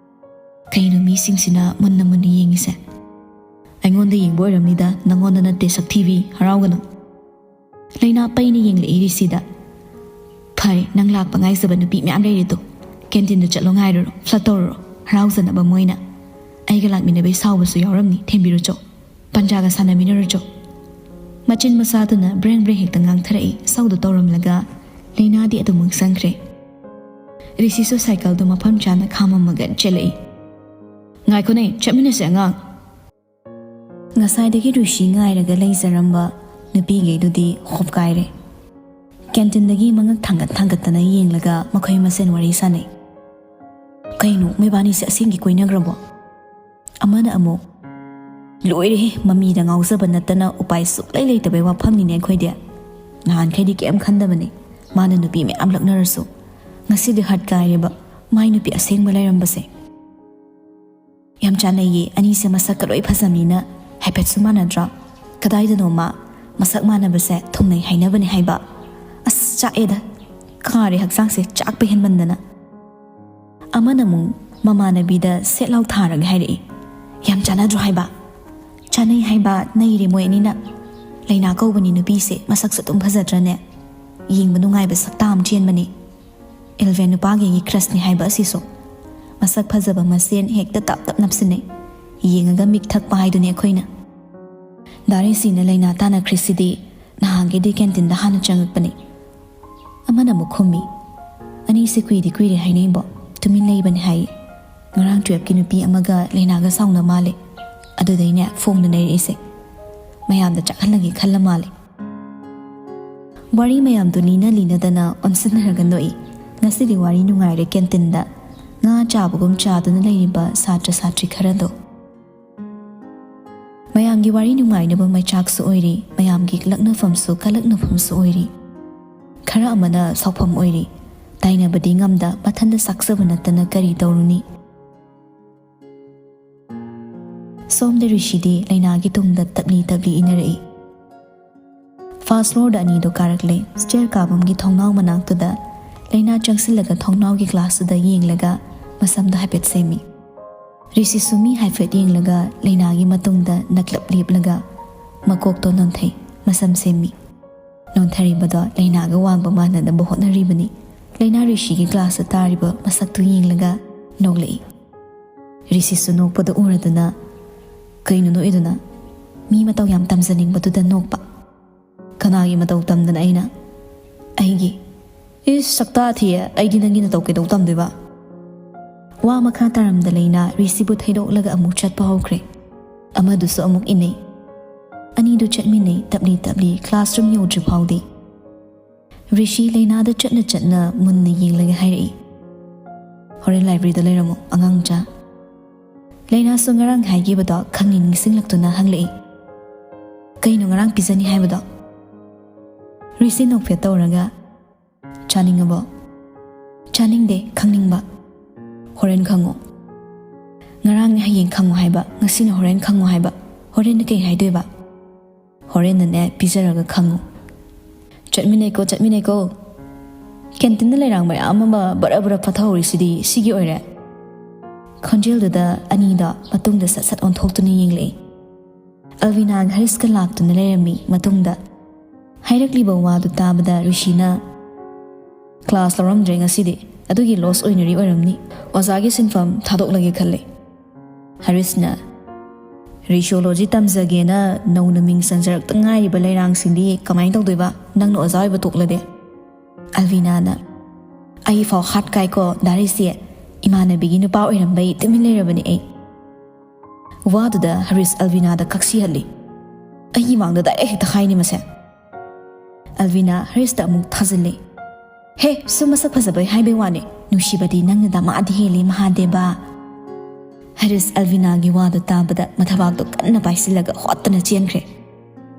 "ꯀꯩꯅꯣ ꯃꯤꯁꯤꯡꯁꯤꯅ ꯃꯨꯟꯅ ꯃꯨꯟꯅ ꯌꯦꯡꯉꯤꯁꯦ?" "ꯑꯩꯉꯣꯟꯗ ꯌꯦꯡꯕ ꯑꯣꯏꯔꯝꯅꯤꯗ, ꯅꯪꯉꯣꯟꯗ ꯅꯠꯇꯦ, ꯁꯛꯊꯤꯕꯤ, ꯍꯔꯥꯎꯒꯅꯨ꯫" ꯂꯩꯅꯥ ꯄꯩꯅ ꯌꯦꯡꯂꯛꯏ ꯔꯤꯁꯤꯗ꯫ "ꯐꯔꯦ, ꯅꯪ ꯂꯥꯛꯄ ꯉꯥꯏꯖꯕ ꯅꯨꯄꯤ ꯃꯌꯥꯝ ꯂꯩꯔꯦꯗꯣ꯫ ꯀꯦꯟꯇꯤꯟꯗ ꯆꯠꯂꯣ, ꯉꯥꯏꯔꯨꯔꯣ, ꯐ꯭ꯂꯠ ꯇꯧꯔꯨꯔꯣ, ꯍꯔꯥꯎꯖꯅꯕ ꯃꯣꯏꯅ꯫ ꯑꯩꯒ ꯂꯥꯛꯃꯤꯟꯅꯕꯩ ꯁꯥꯎꯕꯁꯨ ꯌꯥꯎꯔꯝꯅꯤ, ꯊꯦꯝꯕꯤꯔꯨꯆꯣ꯫ ꯄꯟꯖꯥꯒ ꯁꯥꯟꯅꯃꯤꯟꯅꯔꯨꯆꯣ꯫" ꯃꯆꯤꯟ ꯃꯆꯥꯗꯨꯅ ꯕ꯭ꯔꯦꯡ ꯕ꯭ꯔꯦꯡ ꯍꯦꯛꯇ ꯉꯥꯡꯊꯔꯛꯏ꯫ ꯁꯧꯗ ꯇꯧꯔꯝꯂꯒ ꯂꯩꯅꯥꯗꯤ ꯑꯗꯨꯃꯛ ꯆꯪꯈ꯭ꯔꯦ꯫ ꯔꯤꯁꯤꯁꯨ ꯁꯥꯏꯀꯜꯗꯨ ꯃꯐꯝ ꯆꯥꯅ ꯈꯥꯝꯃꯝꯃꯒ ꯆꯦꯜꯂꯛꯏ꯫ "ꯉꯥꯏꯈꯣꯅꯦ, ꯆꯠꯃꯤꯟꯅꯁꯦ ꯑꯉꯥꯡ꯫" ꯉꯁꯥꯏꯗꯒꯤ ꯔꯤꯁꯤ ꯉꯥꯏꯔꯒ ꯂꯩꯖꯔꯝꯕ ꯅꯨꯄꯤꯈꯩꯗꯨꯗꯤ ꯍꯣꯞꯀꯥꯏꯔꯦ꯫ ꯀꯦꯟꯇꯤꯟꯗꯒꯤ ꯃꯉꯛ ꯊꯥꯡꯒꯠ ꯊꯥꯡꯒꯠꯇꯅ ꯌꯦꯡꯂꯒ ꯃꯈꯣꯏ ꯃꯁꯦꯟ ꯋꯥꯔꯤ ꯁꯥꯟꯅꯩ꯫ "ꯀꯩꯅꯣ, ꯃꯣꯏꯕꯥꯅꯤꯁꯦ ꯑꯁꯦꯡꯒꯤ ꯀꯣꯏꯅꯈ꯭ꯔꯕꯣ?" ꯑꯃꯅ ꯑꯃꯨꯛ, "ꯂꯣꯏꯔꯦꯍꯦ, ꯃꯃꯤꯗ ꯉꯥꯎꯖꯕ ꯅꯠꯇꯅ ꯎꯄꯥꯏ ꯁꯨꯛꯂꯩ ꯂꯩꯇꯕꯩ ꯋꯥꯐꯝꯅꯤꯅꯦ ꯑꯩꯈꯣꯏꯗꯤ꯫ ꯅꯍꯥꯟꯈꯩꯗꯤ ꯀꯩꯝ ꯈꯟꯗꯕꯅꯦ, ꯃꯥꯅ ꯅꯨꯄꯤ ꯃꯌꯥꯝ ꯂꯛꯅꯔꯁꯨ꯫ ꯉꯁꯤꯗꯤ ꯍꯠ ꯀꯥꯏꯔꯦꯕ, ꯃꯥꯏ ꯅꯨꯄꯤ ꯑꯁꯦꯡꯕ ꯂꯩꯔꯝꯕꯁꯦ꯫ ꯌꯥꯝ ꯆꯥꯟꯅꯩꯌꯦ, ꯑꯅꯤꯁꯦ ꯃꯁꯛꯀ ꯂꯣꯏ ꯐꯖꯕꯅꯤꯅ꯫ ꯍꯥꯏꯐꯦꯠꯁꯨ ꯃꯥꯟꯅꯗ꯭ꯔꯣ? ꯀꯗꯥꯏꯗꯅꯣꯃ ꯃꯁꯛ ꯃꯥꯟꯅꯕꯁꯦ ꯊꯨꯡꯅꯩ ꯍꯥꯏꯅꯕꯅꯦ ꯍꯥꯏꯕ꯫ ꯑꯁ, ꯆꯥꯛꯑꯦꯗ꯫ ꯈꯥꯔꯦ ꯍꯛꯆꯥꯡꯁꯦ ꯆꯥꯛꯄ ꯍꯦꯟꯃꯟꯗꯅ꯫" ꯑꯃꯅ ꯑꯃꯨꯛ ꯃꯃꯥꯟꯅꯕꯤꯗ ꯁꯦꯠ ꯂꯥꯎ ꯊꯥꯔꯒ ꯍꯥꯏꯔꯛꯏ, "ꯌꯥꯝ ꯆꯥꯟꯅꯗ꯭ꯔꯣ ꯍꯥꯏꯕ?" "ꯆꯥꯟꯅꯩ ꯍꯥꯏꯕ, ꯅꯩꯔꯦ ꯃꯣꯏ ꯑꯅꯤꯅ꯫ ꯂꯩꯅꯥ ꯀꯧꯕꯅꯤ ꯅꯨꯄꯤꯁꯦ, ꯃꯁꯛꯁꯨ ꯑꯗꯨꯝ ꯐꯖꯗ꯭ꯔꯅꯦ? ꯌꯦꯡꯕ ꯅꯨꯡꯉꯥꯏꯕ ꯁꯛꯇꯥ ꯑꯃ ꯆꯦꯟꯕꯅꯤ꯫ ꯑꯦꯜꯚꯦꯟ ꯅꯨꯄꯥꯒꯤ ꯑꯩꯒꯤ ꯀ꯭ꯔꯁꯅꯤ ꯍꯥꯏꯕ ꯑꯁꯤꯁꯨ꯫ ꯃꯁꯛ ꯐꯖꯕ ꯃꯁꯦꯟ ꯍꯦꯛꯇ ꯇꯞ ꯇꯞ ꯅꯞꯁꯤꯟꯅꯩ꯫ ꯌꯦꯡꯉꯒ ꯃꯤꯛ ꯊꯛꯄ ꯍꯥꯏꯗꯨꯅꯤ ꯑꯩꯈꯣꯏꯅ꯫ ꯗꯥ ꯔꯤꯁꯤꯅ ꯂꯩꯅꯥ ꯇꯥꯟꯅꯈ꯭ꯔꯤꯁꯤꯗꯤ ꯅꯍꯥꯟꯒꯩꯗꯤ ꯀꯦꯟꯇꯤꯟꯗ ꯍꯥꯟꯅ ꯆꯪꯉꯛꯄꯅꯤ꯫" ꯑꯃꯅ ꯑꯃꯨꯛ ꯈꯨꯝꯃꯤ, "ꯑꯅꯤꯁꯦ ꯀꯨꯏꯗꯤ ꯀꯨꯏꯔꯦ ꯍꯥꯏꯅꯩꯕꯣ, ꯇꯨꯃꯤꯟ ꯂꯩꯕꯅꯦ ꯍꯥꯏꯌꯦ꯫ ꯉꯔꯥꯡ ꯇꯨꯌꯦꯜꯞꯀꯤ ꯅꯨꯄꯤ ꯑꯃꯒ ꯂꯩꯅꯥꯒ ꯁꯥꯎꯅ ꯃꯥꯜꯂꯦ꯫ ꯑꯗꯨꯗꯩꯅꯦ ꯐꯣꯡꯗꯨꯅ ꯂꯩꯔꯛꯏꯁꯦ꯫ ꯃꯌꯥꯝꯗ ꯆꯥꯛꯍꯜꯂꯒꯦ ꯈꯜꯂ ꯃꯥꯜꯂꯦ꯫" ꯋꯥꯔꯤ ꯃꯌꯥꯝꯗꯨ ꯂꯤꯅ ꯂꯤꯅꯗꯅ ꯑꯣꯟꯁꯤꯟꯅꯔꯒ ꯅꯣꯛꯏ꯫ ꯉꯁꯤꯗꯤ ꯋꯥꯔꯤ ꯅꯨꯡꯉꯥꯏꯔꯦ ꯀꯦꯟꯇꯤꯟꯗ꯫ ꯉꯥ ꯆꯥꯕꯒꯨꯝ ꯆꯥꯗꯨꯅ ꯂꯩꯔꯤꯕ ꯁꯥꯇ꯭ꯔ ꯁꯥꯇ꯭ꯔꯤ ꯈꯔꯗꯣ꯫ ꯃꯌꯥꯝꯒꯤ ꯋꯥꯔꯤ ꯅꯨꯡꯉꯥꯏꯅꯕ ꯃꯩꯆꯥꯛꯁꯨ ꯑꯣꯏꯔꯤ, ꯃꯌꯥꯝꯒꯤ ꯂꯛꯅꯐꯝꯁꯨ ꯀꯂꯛꯅꯐꯝꯁꯨ ꯑꯣꯏꯔꯤ꯫ ꯈꯔ ꯑꯃꯅ ꯁꯥꯎꯐꯝ ꯑꯣꯏꯔꯤ꯫ ꯇꯥꯏꯅꯕꯗꯤ ꯉꯝꯗ, ꯃꯊꯟꯗ ꯁꯥꯛꯆꯕ ꯅꯠꯇꯅ ꯀꯔꯤ ꯇꯧꯔꯨꯅꯤ? ꯁꯣꯝꯗ ꯔꯤꯁꯤꯗꯤ ꯂꯩꯅꯥꯒꯤ ꯇꯨꯡꯗ ꯇꯞꯂꯤ ꯇꯞꯂꯤ ꯏꯟꯅꯔꯛꯏ꯫ ꯐꯥꯔꯁ ꯐ꯭ꯂꯣꯔꯗ ꯑꯅꯤꯗꯣ ꯀꯥꯔꯛꯂꯦ꯫ ꯁ꯭ꯇꯦꯌꯔ ꯀꯥꯐꯝꯒꯤ ꯊꯣꯡꯅꯥꯎ ꯃꯅꯥꯛꯇꯨꯗ ꯂꯩꯅꯥ ꯆꯪꯁꯤꯜꯂꯒ ꯊꯣꯡꯅꯥꯎꯒꯤ ꯒ꯭ꯂꯥꯁꯇꯨꯗ ꯌꯦꯡꯂꯒ ꯃꯁꯝꯗꯣ ꯍꯥꯏꯐꯦꯠ ꯁꯦꯝꯃꯤ꯫ ꯔꯤꯁꯤꯁꯨ ꯃꯤ ꯍꯥꯏꯐꯦꯠ ꯌꯦꯡꯂꯒ ꯂꯩꯅꯥꯒꯤ ꯃꯇꯨꯡꯗ ꯅꯛꯂꯞ ꯂꯦꯞꯂꯒ ꯃꯀꯣꯛꯇꯣ ꯅꯣꯟꯊꯩ, ꯃꯁꯝ ꯁꯦꯝꯃꯤ꯫ ꯅꯣꯟꯊꯔꯤꯕꯗꯣ ꯂꯩꯅꯥꯒ ꯋꯥꯡꯕ ꯃꯥꯟꯅꯅꯕ ꯍꯣꯠꯅꯔꯤꯕꯅꯤ꯫ ꯂꯩꯅꯥ ꯔꯤꯁꯤꯒꯤ ꯒ꯭ꯂꯥꯁꯇ ꯇꯥꯔꯤꯕ ꯃꯁꯛꯇꯨ ꯌꯦꯡꯂꯒ ꯅꯣꯛꯂꯛꯏ꯫ ꯔꯤꯁꯤꯁꯨ ꯅꯣꯛꯄꯗ ꯎꯔꯗꯨꯅ, "ꯀꯩꯅꯣ ꯅꯣꯛꯏꯗꯨꯅ? ꯃꯤ ꯃꯇꯧ ꯌꯥꯝ ꯇꯝꯖꯅꯤꯡꯕꯗꯨꯗ ꯅꯣꯛꯄ꯫" "ꯀꯅꯥꯒꯤ ꯃꯇꯧ ꯇꯝꯗꯅ ꯑꯩꯅ?" "ꯑꯩꯒꯤ꯫" "ꯏꯁ, ꯁꯛꯇꯥ ꯊꯤꯌꯦ, ꯑꯩꯗꯤ ꯅꯪꯒꯤ ꯅꯇꯧ ꯀꯩꯗꯧ ꯇꯝꯗꯣꯏꯕ?" ꯋꯥ ꯃꯈꯥ ꯇꯥꯔꯝꯗ ꯂꯩꯅꯥ ꯔꯤꯁꯤꯕꯨ ꯊꯩꯗꯣꯛꯂꯒ ꯑꯃꯨꯛ ꯆꯠꯄ ꯍꯧꯈ꯭ꯔꯦ꯫ ꯑꯃꯗꯨꯁꯨ ꯑꯃꯨꯛ ꯏꯟꯅꯩ꯫ ꯑꯅꯤꯗꯨ ꯆꯠꯃꯤꯟꯅꯩ, ꯇꯞꯂꯤ ꯇꯞꯂꯤ, ꯀ꯭ꯂꯥꯁꯔꯨꯝ ꯌꯧꯗ꯭ꯔꯤ ꯐꯥꯎꯗꯤ꯫ ꯔꯤꯁꯤ ꯂꯩꯅꯥꯗ ꯆꯠꯅ ꯆꯠꯅ ꯃꯨꯟꯅ ꯌꯦꯡꯂꯒ ꯍꯥꯏꯔꯛꯏ, "ꯍꯣꯔꯦꯟ ꯂꯥꯏꯕ꯭ꯔꯦꯔꯤꯗ ꯂꯩꯔꯝꯃꯣ, ꯑꯉꯥꯡ ꯃꯆꯥ꯫" ꯂꯩꯅꯥꯁꯨ ꯉꯔꯥꯡ ꯍꯥꯏꯈꯤꯕꯗꯣ ꯈꯪꯅꯤꯡ ꯅꯤꯡꯁꯤꯡꯂꯛꯇꯨꯅ ꯍꯪꯂꯛꯏ, "ꯀꯩꯅꯣ ꯉꯔꯥꯡ ꯄꯤꯖꯅꯤ ꯍꯥꯏꯕꯗꯣ?" ꯔꯤꯁꯤ ꯅꯣꯛꯐꯦꯠ ꯇꯧꯔꯒ, "ꯆꯥꯅꯤꯡꯉꯕꯣ?" "ꯆꯥꯅꯤꯡꯗꯦ, ꯈꯪꯅꯤꯡꯕ꯫" "ꯍꯣꯔꯦꯟ ꯈꯪꯉꯣ꯫" "ꯉꯔꯥꯡꯅ ꯍꯌꯦꯡ ꯈꯪꯉꯣ ꯍꯥꯏꯕ, ꯉꯁꯤꯅ ꯍꯣꯔꯦꯟ ꯈꯪꯉꯣ ꯍꯥꯏꯕ, ꯍꯣꯔꯦꯟꯅ ꯀꯩ ꯍꯥꯏꯗꯣꯏꯕ?" "ꯍꯣꯔꯦꯟꯅꯅꯦ ꯄꯤꯖꯔꯒ ꯈꯪꯉꯨ꯫" "ꯆꯠꯃꯤꯟꯅꯩꯀꯣ, ꯆꯠꯃꯤꯟꯅꯩꯀꯣ꯫ ꯀꯦꯟꯇꯤꯟꯗ ꯂꯩꯔꯥꯡ ꯃꯌꯥꯝ ꯑꯃ ꯕꯔ ꯕꯔ ꯐꯠꯊꯍꯧꯔꯤꯁꯤꯗꯤ ꯁꯤꯒꯤ ꯑꯣꯏꯔꯦ?" ꯈꯣꯟꯖꯦꯜꯗꯨꯗ ꯑꯅꯤꯗꯣ ꯃꯇꯨꯡꯗ ꯁꯠ ꯁꯠ ꯑꯣꯟꯊꯣꯛꯇꯨꯅ ꯌꯦꯡꯂꯛꯏ꯫ ꯑꯜꯕꯤꯅꯥꯒ ꯍꯔꯤꯁꯀ ꯂꯥꯛꯇꯨꯅ ꯂꯩꯔꯝꯃꯤ ꯃꯇꯨꯡꯗ꯫ ꯍꯥꯏꯔꯛꯂꯤꯕ ꯋꯥꯗꯨ ꯇꯥꯕꯗ ꯔꯤꯁꯤꯅ, "ꯀ꯭ꯂꯥꯁ ꯂꯧꯔꯝꯗ꯭ꯔꯦ ꯉꯁꯤꯗꯤ, ꯑꯗꯨꯒꯤ ꯂꯣꯁ ꯑꯣꯏꯅꯔꯤ ꯑꯣꯏꯔꯝꯅꯤ꯫ ꯑꯣꯖꯥꯒꯤ ꯁꯤꯟꯐꯝ ꯊꯥꯗꯣꯛꯂꯒꯦ ꯈꯜꯂꯦ꯫" ꯍꯔꯤꯁꯅ, "ꯔꯤꯁꯤꯑꯣꯂꯣꯖꯤ ꯇꯝꯖꯒꯦꯅ ꯅꯧꯅ ꯃꯤꯡ ꯆꯟꯖꯔꯛꯇ ꯉꯥꯏꯔꯤꯕ ꯂꯩꯔꯥꯡꯁꯤꯡꯗꯤ ꯀꯃꯥꯏꯅ ꯇꯧꯗꯣꯏꯕ, ꯅꯪꯅ ꯑꯣꯖꯥ ꯑꯣꯏꯕ ꯇꯣꯛꯂꯗꯤ?" ꯑꯜꯕꯤꯅꯥꯅ, "ꯑꯩ ꯐꯥꯎ ꯍꯥꯠ ꯀꯥꯏꯀꯣ ꯗꯥ ꯔꯤꯁꯤ, ꯏꯃꯥꯟꯅꯕꯤꯒꯤ ꯅꯨꯄꯥ ꯑꯣꯏꯔꯝꯕꯩ ꯇꯨꯃꯤꯟ ꯂꯩꯔꯕꯅꯤ ꯑꯩ꯫" ꯋꯥꯗꯨꯗ ꯍꯔꯤꯁ ꯑꯜꯕꯤꯅꯥꯗ ꯀꯛꯁꯤꯍꯜꯂꯤ꯫ "ꯑꯩꯒꯤ ꯃꯥꯡꯗ ꯗꯥꯏꯔꯦꯛ ꯍꯦꯛꯇ ꯍꯥꯏꯅꯤ ꯃꯁꯦ꯫" ꯑꯜꯕꯤꯅꯥ ꯍꯔꯤꯁꯇ ꯑꯃꯨꯛ ꯊꯥꯖꯤꯜꯂꯤ꯫ "ꯍꯦ, ꯁꯨꯝ ꯃꯁꯛ ꯐꯖꯕꯩ ꯍꯥꯏꯕꯩ ꯋꯥꯅꯤ, ꯅꯨꯡꯁꯤꯕꯗꯤ ꯅꯪꯅ ꯗꯃꯥꯗꯤ ꯍꯦꯜꯂꯤ ꯃꯍꯥꯗꯦꯕ꯫" ꯍꯔꯤꯁ ꯑꯜꯕꯤꯅꯥꯒꯤ ꯋꯥꯗꯨ ꯇꯥꯕꯗ ꯃꯊꯕꯥꯛꯇꯣ ꯀꯟꯅ ꯄꯥꯏꯁꯤꯜꯂꯒ ꯍꯣꯠꯇꯅ ꯆꯦꯟꯈ꯭ꯔꯦ꯫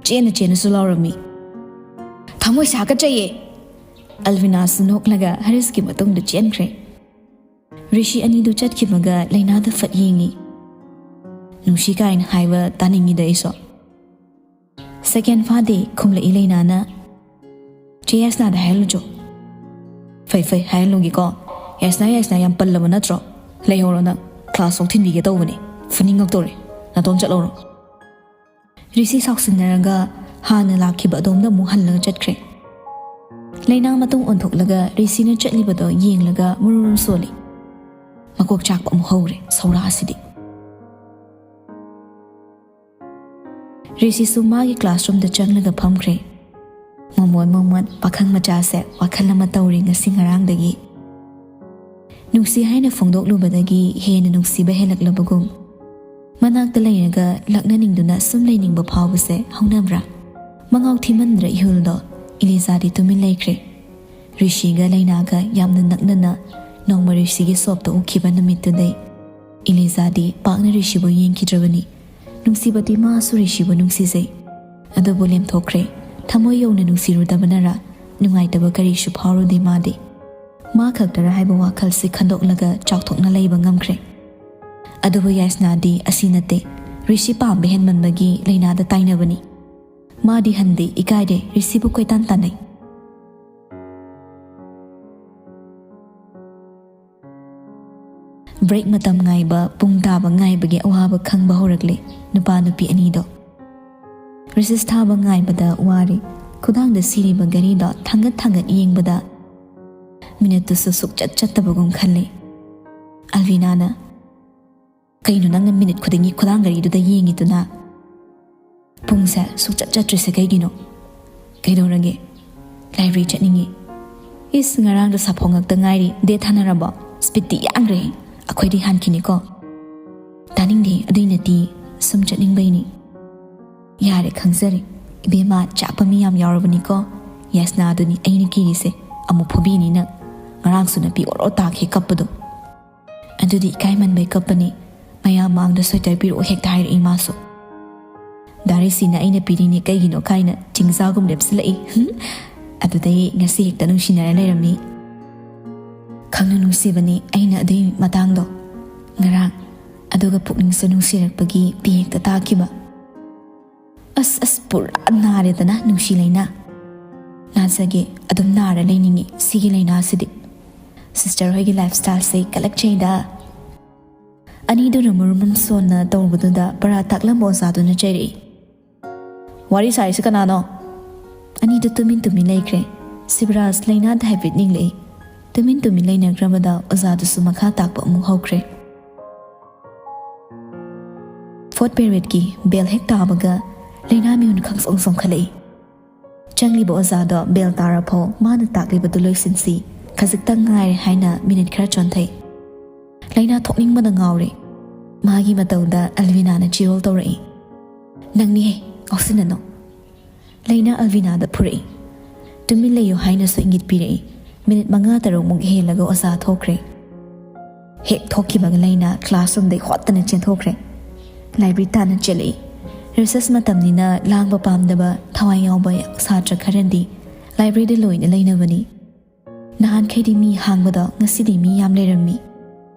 ꯆꯦꯟꯅ ꯆꯦꯟꯅꯁꯨ ꯂꯥꯎꯔꯝꯃꯤ, "ꯊꯃꯣꯏꯁꯦ ꯍꯥꯀꯠꯆꯩꯌꯦ!" ꯑꯜꯕꯤꯅꯥꯁꯨ ꯅꯣꯛꯂꯒ ꯍꯔꯤꯁꯀꯤ ꯃꯇꯨꯡꯗ ꯆꯦꯟꯈ꯭ꯔꯦ꯫ ꯔꯤꯁꯤ ꯑꯅꯤꯗꯨ ꯆꯠꯈꯤꯕꯒ ꯂꯩꯅꯥꯗ ꯐꯠ ꯌꯦꯡꯉꯤ꯫ "ꯅꯨꯡꯁꯤ ꯀꯥꯏꯅ ꯍꯥꯏꯕ ꯇꯥꯅꯤꯡꯉꯤꯗ ꯑꯩꯁꯨ꯫" ꯁꯦꯀꯦꯟ ꯐꯥꯗꯦ ꯈꯨꯝꯂꯛꯏ ꯂꯩꯅꯥꯅ꯫ "ꯆꯦ ꯌꯥꯏꯁꯅꯥꯗ ꯍꯥꯏꯍꯜꯂꯨꯆꯣ꯫" "ꯐꯩ ꯐꯩ, ꯍꯥꯏꯍꯜꯂꯨꯒꯦꯀꯣ꯫ ꯌꯥꯏꯁꯅꯥ, ꯌꯥꯏꯁꯅꯥ ꯌꯥꯝ ꯄꯜꯂꯕ ꯅꯠꯇ꯭ꯔꯣ? ꯂꯩꯍꯧꯔꯣ ꯅꯪ, ꯀ꯭ꯂꯥꯁ ꯐꯥꯎ ꯊꯤꯟꯕꯤꯒꯦ ꯇꯧꯕꯅꯦ꯫ ꯐꯨꯅꯤꯡꯉꯛꯇꯧꯔꯦ꯫ ꯅꯥꯇꯣꯝ ꯆꯠꯍꯧꯔꯣ꯫" ꯔꯤꯁꯤ ꯁꯥꯎꯁꯤꯟꯅꯔꯒ ꯍꯥꯟꯅ ꯂꯥꯛꯈꯤꯕ ꯑꯗꯣꯝꯗ ꯑꯃꯨꯛ ꯍꯜꯂꯒ ꯆꯠꯈ꯭ꯔꯦ꯫ ꯂꯩꯅꯥ ꯃꯇꯨꯡ ꯑꯣꯟꯊꯣꯛꯂꯒ ꯔꯤꯁꯤꯅ ꯆꯠꯂꯤꯕꯗꯣ ꯌꯦꯡꯂꯒ ꯃꯨꯔꯨꯝ ꯁꯣꯜꯂꯤ꯫ ꯃꯀꯣꯛ ꯆꯥꯛꯄ ꯑꯃꯨꯛ ꯍꯧꯔꯦ ꯁꯧꯔꯥ ꯑꯁꯤꯗꯤ꯫ ꯔꯤꯁꯤꯁꯨ ꯃꯥꯒꯤ ꯀ꯭ꯂꯥꯁꯔꯨꯝꯗ ꯆꯪꯂꯒ ꯐꯝꯈ꯭ꯔꯦ꯫ ꯃꯣꯃꯣꯟ ꯃꯣꯃꯣꯟ ꯄꯥꯈꯪ ꯃꯆꯥꯁꯦ ꯋꯥꯈꯜ ꯑꯃ ꯇꯧꯔꯤ ꯉꯁꯤ ꯉꯔꯥꯡꯗꯒꯤ꯫ ꯅꯨꯡꯁꯤ ꯍꯥꯏꯅ ꯐꯣꯡꯗꯣꯛꯂꯨꯕꯗꯒꯤ ꯍꯦꯟꯅ ꯅꯨꯡꯁꯤꯕ ꯍꯦꯜꯂꯛꯂꯕꯒꯨꯝ꯫ ꯃꯅꯥꯛꯇ ꯂꯩꯔꯒ ꯂꯛꯅꯅꯤꯡꯗꯨꯅ ꯁꯨꯝ ꯂꯩꯅꯤꯡꯕ ꯐꯥꯎꯕꯁꯦ ꯍꯧꯅꯕ꯭ꯔꯥ? ꯃꯉꯥꯎ ꯊꯤꯃꯟꯗ꯭ꯔ ꯏꯍꯨꯜꯗꯣ, ꯏꯂꯤꯖꯥꯗꯤ ꯇꯨꯃꯤꯟ ꯂꯩꯈ꯭ꯔꯦ꯫ ꯔꯤꯁꯤꯒ ꯂꯩꯅꯥꯒ ꯌꯥꯝꯅ ꯅꯛꯅꯅ ꯅꯣꯡꯃ ꯔꯤꯁꯤꯒꯤ ꯁꯣꯞꯇ ꯎꯈꯤꯕ ꯅꯨꯃꯤꯠꯇꯨꯗꯩ ꯏꯂꯤꯖꯥꯗꯤ ꯄꯥꯛꯅ ꯔꯤꯁꯤꯕꯨ ꯌꯦꯡꯈꯤꯗ꯭ꯔꯕꯅꯤ꯫ ꯅꯨꯡꯁꯤꯕꯗꯤ ꯃꯥꯁꯨ ꯔꯤꯁꯤꯕꯨ ꯅꯨꯡꯁꯤꯖꯩ꯫ ꯑꯗꯨꯕꯨ ꯂꯦꯝꯊꯣꯛꯈ꯭ꯔꯦ꯫ ꯊꯃꯣꯏ ꯌꯧꯅ ꯅꯨꯡꯁꯤꯔꯨꯗꯕꯅꯔ ꯅꯨꯡꯉꯥꯏꯇꯕ ꯀꯔꯤꯁꯨ ꯐꯥꯎꯔꯨꯗꯦ ꯃꯥꯗꯤ꯫ ꯃꯥ ꯈꯛꯇꯔ ꯍꯥꯏꯕ ꯋꯥꯈꯜꯁꯤ ꯈꯟꯗꯣꯛꯂꯒ ꯆꯥꯎꯊꯣꯛꯅ ꯂꯩꯕ ꯉꯝꯈ꯭ꯔꯦ꯫ ꯑꯗꯨꯕꯨ ꯌꯥꯏꯁꯅꯥꯗꯤ ꯑꯁꯤ ꯅꯠꯇꯦ꯫ ꯔꯤꯁꯤ ꯄꯥꯝꯕ ꯍꯦꯟꯃꯟꯕꯒꯤ ꯂꯩꯅꯥꯗ ꯇꯥꯏꯅꯕꯅꯤ꯫ ꯃꯥꯗꯤ ꯍꯟꯗꯦ, ꯏꯀꯥꯏꯔꯦ, ꯔꯤꯁꯤꯕꯨ ꯀꯣꯏꯇꯥꯟ ꯇꯥꯟꯅꯩ꯫ ꯕ꯭ꯔꯦꯛ ꯃꯇꯝ ꯉꯥꯏꯕ, ꯄꯨꯡ ꯇꯥꯕ ꯉꯥꯏꯕꯒꯤ ꯑꯋꯥꯕ ꯈꯪꯕ ꯍꯧꯔꯛꯂꯦ ꯅꯨꯄꯥ ꯅꯨꯄꯤ ꯑꯅꯤꯗꯣ꯫ ꯔꯤꯁꯦꯁ ꯊꯥꯕ ꯉꯥꯏꯕꯗ ꯋꯥꯔꯦ꯫ ꯈꯨꯗꯥꯡꯗ ꯁꯤꯔꯤꯕ ꯘꯔꯤꯗꯣ ꯊꯥꯡꯒꯠ ꯊꯥꯡꯒꯠ ꯌꯦꯡꯕꯗ ꯃꯤꯅꯠꯇꯨꯁꯨ ꯁꯨꯛꯆꯠ ꯆꯠꯇꯕꯒꯨꯝ ꯈꯜꯂꯦ꯫ ꯑꯜꯕꯤꯅꯥꯅ, "ꯀꯩꯅꯣ ꯅꯪꯅ ꯃꯤꯅꯤꯠ ꯈꯨꯗꯤꯡꯒꯤ ꯈꯨꯗꯥꯡ ꯘꯔꯤꯗꯨꯗ ꯌꯦꯡꯉꯤꯗꯨꯅ? ꯄꯨꯡꯁꯦ ꯁꯨꯛꯆꯠ ꯆꯠꯇ꯭ꯔꯤꯁꯦ ꯀꯩꯒꯤꯅꯣ? ꯀꯩꯗꯧꯔꯒꯦ? ꯂꯥꯏꯕ꯭ꯔꯦꯔꯤ ꯆꯠꯅꯤꯡꯉꯤ꯫" "ꯏꯁ, ꯉꯔꯥꯡꯗꯣ ꯁꯥꯐꯣꯡ ꯉꯛꯇ ꯉꯥꯏꯔꯤ, ꯗꯦꯠ ꯊꯥꯅꯔꯕꯣ? ꯁ꯭ꯄꯤꯠꯇꯤ ꯌꯥꯡꯈ꯭ꯔꯦ, ꯑꯩꯈꯣꯏꯗꯤ ꯍꯥꯟꯈꯤꯅꯤꯀꯣ꯫" "ꯇꯥꯅꯤꯡꯗꯦ, ꯑꯗꯨꯏ ꯅꯠꯇꯤ, ꯁꯨꯝ ꯆꯠꯅꯤꯡꯕꯩꯅꯤ꯫" "ꯌꯥꯔꯦ, ꯈꯪꯖꯔꯦ꯫ ꯏꯕꯦꯝꯃ, ꯆꯥꯛꯄ ꯃꯤ ꯌꯥꯝ ꯌꯥꯎꯔꯕꯅꯤꯀꯣ꯫ ꯌꯥꯏꯁꯅꯥꯗꯨꯅꯤ ꯑꯩꯅ ꯀꯤꯔꯤꯁꯦ, ꯑꯃꯨꯛ ꯐꯨꯕꯤꯅꯤ ꯅꯪ꯫ ꯉꯔꯥꯡꯁꯨ ꯅꯨꯄꯤ ꯑꯣꯔꯣ ꯇꯥꯈꯤ ꯀꯞꯄꯗꯣ꯫ ꯑꯗꯨꯗꯤ ꯏꯀꯥꯏꯃꯟꯕꯩ ꯀꯞꯄꯅꯤ꯫ ꯃꯌꯥꯝ ꯃꯥꯡꯗ ꯁ꯭ꯋꯦꯇꯔ ꯄꯤꯔꯛꯑꯣ ꯍꯦꯛꯇ ꯍꯥꯏꯔꯛꯏ ꯃꯥꯁꯨ꯫ ꯗꯥ ꯔꯤꯁꯤꯅ ꯑꯩꯅ ꯄꯤꯔꯤꯅꯤ ꯀꯩꯒꯤꯅꯣ ꯀꯥꯏꯅ ꯆꯤꯡꯖꯥꯒꯨꯝ ꯂꯦꯞꯁꯤꯜꯂꯛꯏ꯫ ꯑꯗꯨꯗꯩ ꯉꯁꯤ ꯍꯦꯛꯇ ꯅꯨꯡꯁꯤꯅꯔ ꯂꯩꯔꯝꯃꯤ꯫ ꯈꯪꯅꯨ ꯅꯨꯡꯁꯤꯕꯅꯤ ꯑꯩꯅ ꯑꯗꯨꯏ ꯃꯇꯥꯡꯗꯣ꯫ ꯉꯔꯥꯡ ꯑꯗꯨꯒ ꯄꯨꯛꯅꯤꯡꯁꯨ ꯅꯨꯡꯁꯤꯔꯛꯄꯒꯤ ꯄꯤ ꯍꯦꯛꯇ ꯇꯥꯈꯤꯕ꯫ ꯑꯁ, ꯑꯁ, ꯄꯨꯔꯥ ꯅꯥꯔꯦꯗꯅ ꯅꯨꯡꯁꯤ ꯂꯩꯅꯥ꯫ ꯅꯥꯖꯒꯦ, ꯑꯗꯨꯝ ꯅꯥꯔ ꯂꯩꯅꯤꯡꯉꯤ ꯁꯤꯒꯤ ꯂꯩꯅꯥꯁꯤꯗꯤ꯫ ꯁꯤꯁꯇꯔ ꯍꯣꯏꯒꯤ ꯂꯥꯏꯐ ꯁ꯭ꯇꯥꯏꯜꯁꯦ ꯀꯜꯂꯛꯆꯩꯗ꯫ ꯑꯅꯤꯗꯨꯅ ꯃꯔꯨꯝ ꯃꯔꯨꯝ ꯁꯣꯟꯅ ꯇꯧꯕꯗꯨꯗ ꯄꯔꯥ ꯇꯥꯛꯂꯝꯕ ꯑꯣꯖꯥꯗꯨꯅ ꯆꯩꯔꯛꯏ꯫ "ꯋꯥꯔꯤ ꯁꯥꯔꯤꯁꯤ ꯀꯅꯥꯅꯣ?" ꯑꯅꯤꯗꯨ ꯇꯨꯃꯤꯟ ꯇꯨꯃꯤꯟ ꯂꯩꯈ꯭ꯔꯦ꯫ ꯁꯤꯕꯔꯥꯖ ꯂꯩꯅꯥꯗ ꯍꯥꯏꯐꯦꯠ ꯅꯤꯡꯂꯛꯏ꯫ ꯇꯨꯃꯤꯟ ꯇꯨꯃꯤꯟ ꯂꯩꯅꯈ꯭ꯔꯕꯗ ꯑꯣꯖꯥꯗꯨꯁꯨ ꯃꯈꯥ ꯇꯥꯛꯄ ꯑꯃꯨꯛ ꯍꯧꯈ꯭ꯔꯦ꯫ ꯐꯣꯔꯠ ꯄꯦꯔꯤꯌꯗꯀꯤ ꯕꯦꯜ ꯍꯦꯛ ꯇꯥꯕꯒ ꯂꯩꯅꯥ ꯃꯤꯍꯨꯟ ꯈꯪꯆꯣꯡ ꯆꯣꯡꯈꯠꯂꯛꯏ꯫ ꯆꯪꯂꯤꯕ ꯑꯣꯖꯥꯗꯣ ꯕꯦꯜ ꯇꯥꯔꯐꯥꯎ ꯃꯥꯅ ꯇꯥꯛꯂꯤꯕꯗꯨ ꯂꯣꯏꯁꯤꯟꯁꯤ, ꯈꯖꯤꯛꯇꯪ ꯉꯥꯏꯔꯦ ꯍꯥꯏꯅ ꯃꯤꯅꯤꯠ ꯈꯔ ꯆꯣꯟꯊꯩ꯫ ꯂꯩꯅꯥ ꯊꯣꯛꯅꯤꯡꯕꯅ ꯉꯥꯎꯔꯦ꯫ ꯃꯥꯒꯤ ꯃꯇꯧꯗ ꯑꯜꯕꯤꯅꯥꯅ ꯆꯤꯔꯣꯜ ꯇꯧꯔꯛꯏ꯫ "ꯅꯪꯅꯤꯍꯦ, ꯉꯥꯎꯁꯤꯟꯅꯅꯨ꯫" ꯂꯩꯅꯥ ꯑꯜꯕꯤꯅꯥꯗ ꯐꯨꯔꯛꯏ꯫ ꯇꯨꯃꯤꯟ ꯂꯩꯌꯨ ꯍꯥꯏꯅꯁꯨ ꯏꯪꯒꯤꯠ ꯄꯤꯔꯛꯏ꯫ ꯃꯤꯅꯤꯠ ꯃꯉꯥ ꯇꯔꯨꯛꯃꯨꯛ ꯍꯦꯜꯂꯒ ꯑꯣꯖꯥ ꯊꯣꯛꯈ꯭ꯔꯦ꯫ ꯍꯦꯛ ꯊꯣꯛꯈꯤꯕꯒ ꯂꯩꯅꯥ classroomꯗꯩ ꯍꯣꯠꯇꯅ ꯆꯦꯟꯊꯣꯛꯈ꯭ꯔꯦ꯫ Library ꯇꯥꯟꯅ ꯆꯦꯜꯂꯛꯏ꯫ Recess ꯃꯇꯝꯅꯤꯅ ꯂꯥꯡꯕ ꯄꯥꯝꯗꯕ ꯊꯋꯥꯏ ꯌꯥꯎꯕ ꯁꯥꯇ꯭ꯔ ꯈꯔꯗꯤ libraryꯗ ꯂꯣꯏꯅ ꯂꯩꯅꯕꯅꯤ꯫ ꯅꯍꯥꯟꯈꯩꯗꯤ ꯃꯤ ꯍꯥꯡꯕꯗꯣ ꯉꯁꯤꯗꯤ ꯃꯤ ꯌꯥꯝ ꯂꯩꯔꯝꯃꯤ꯫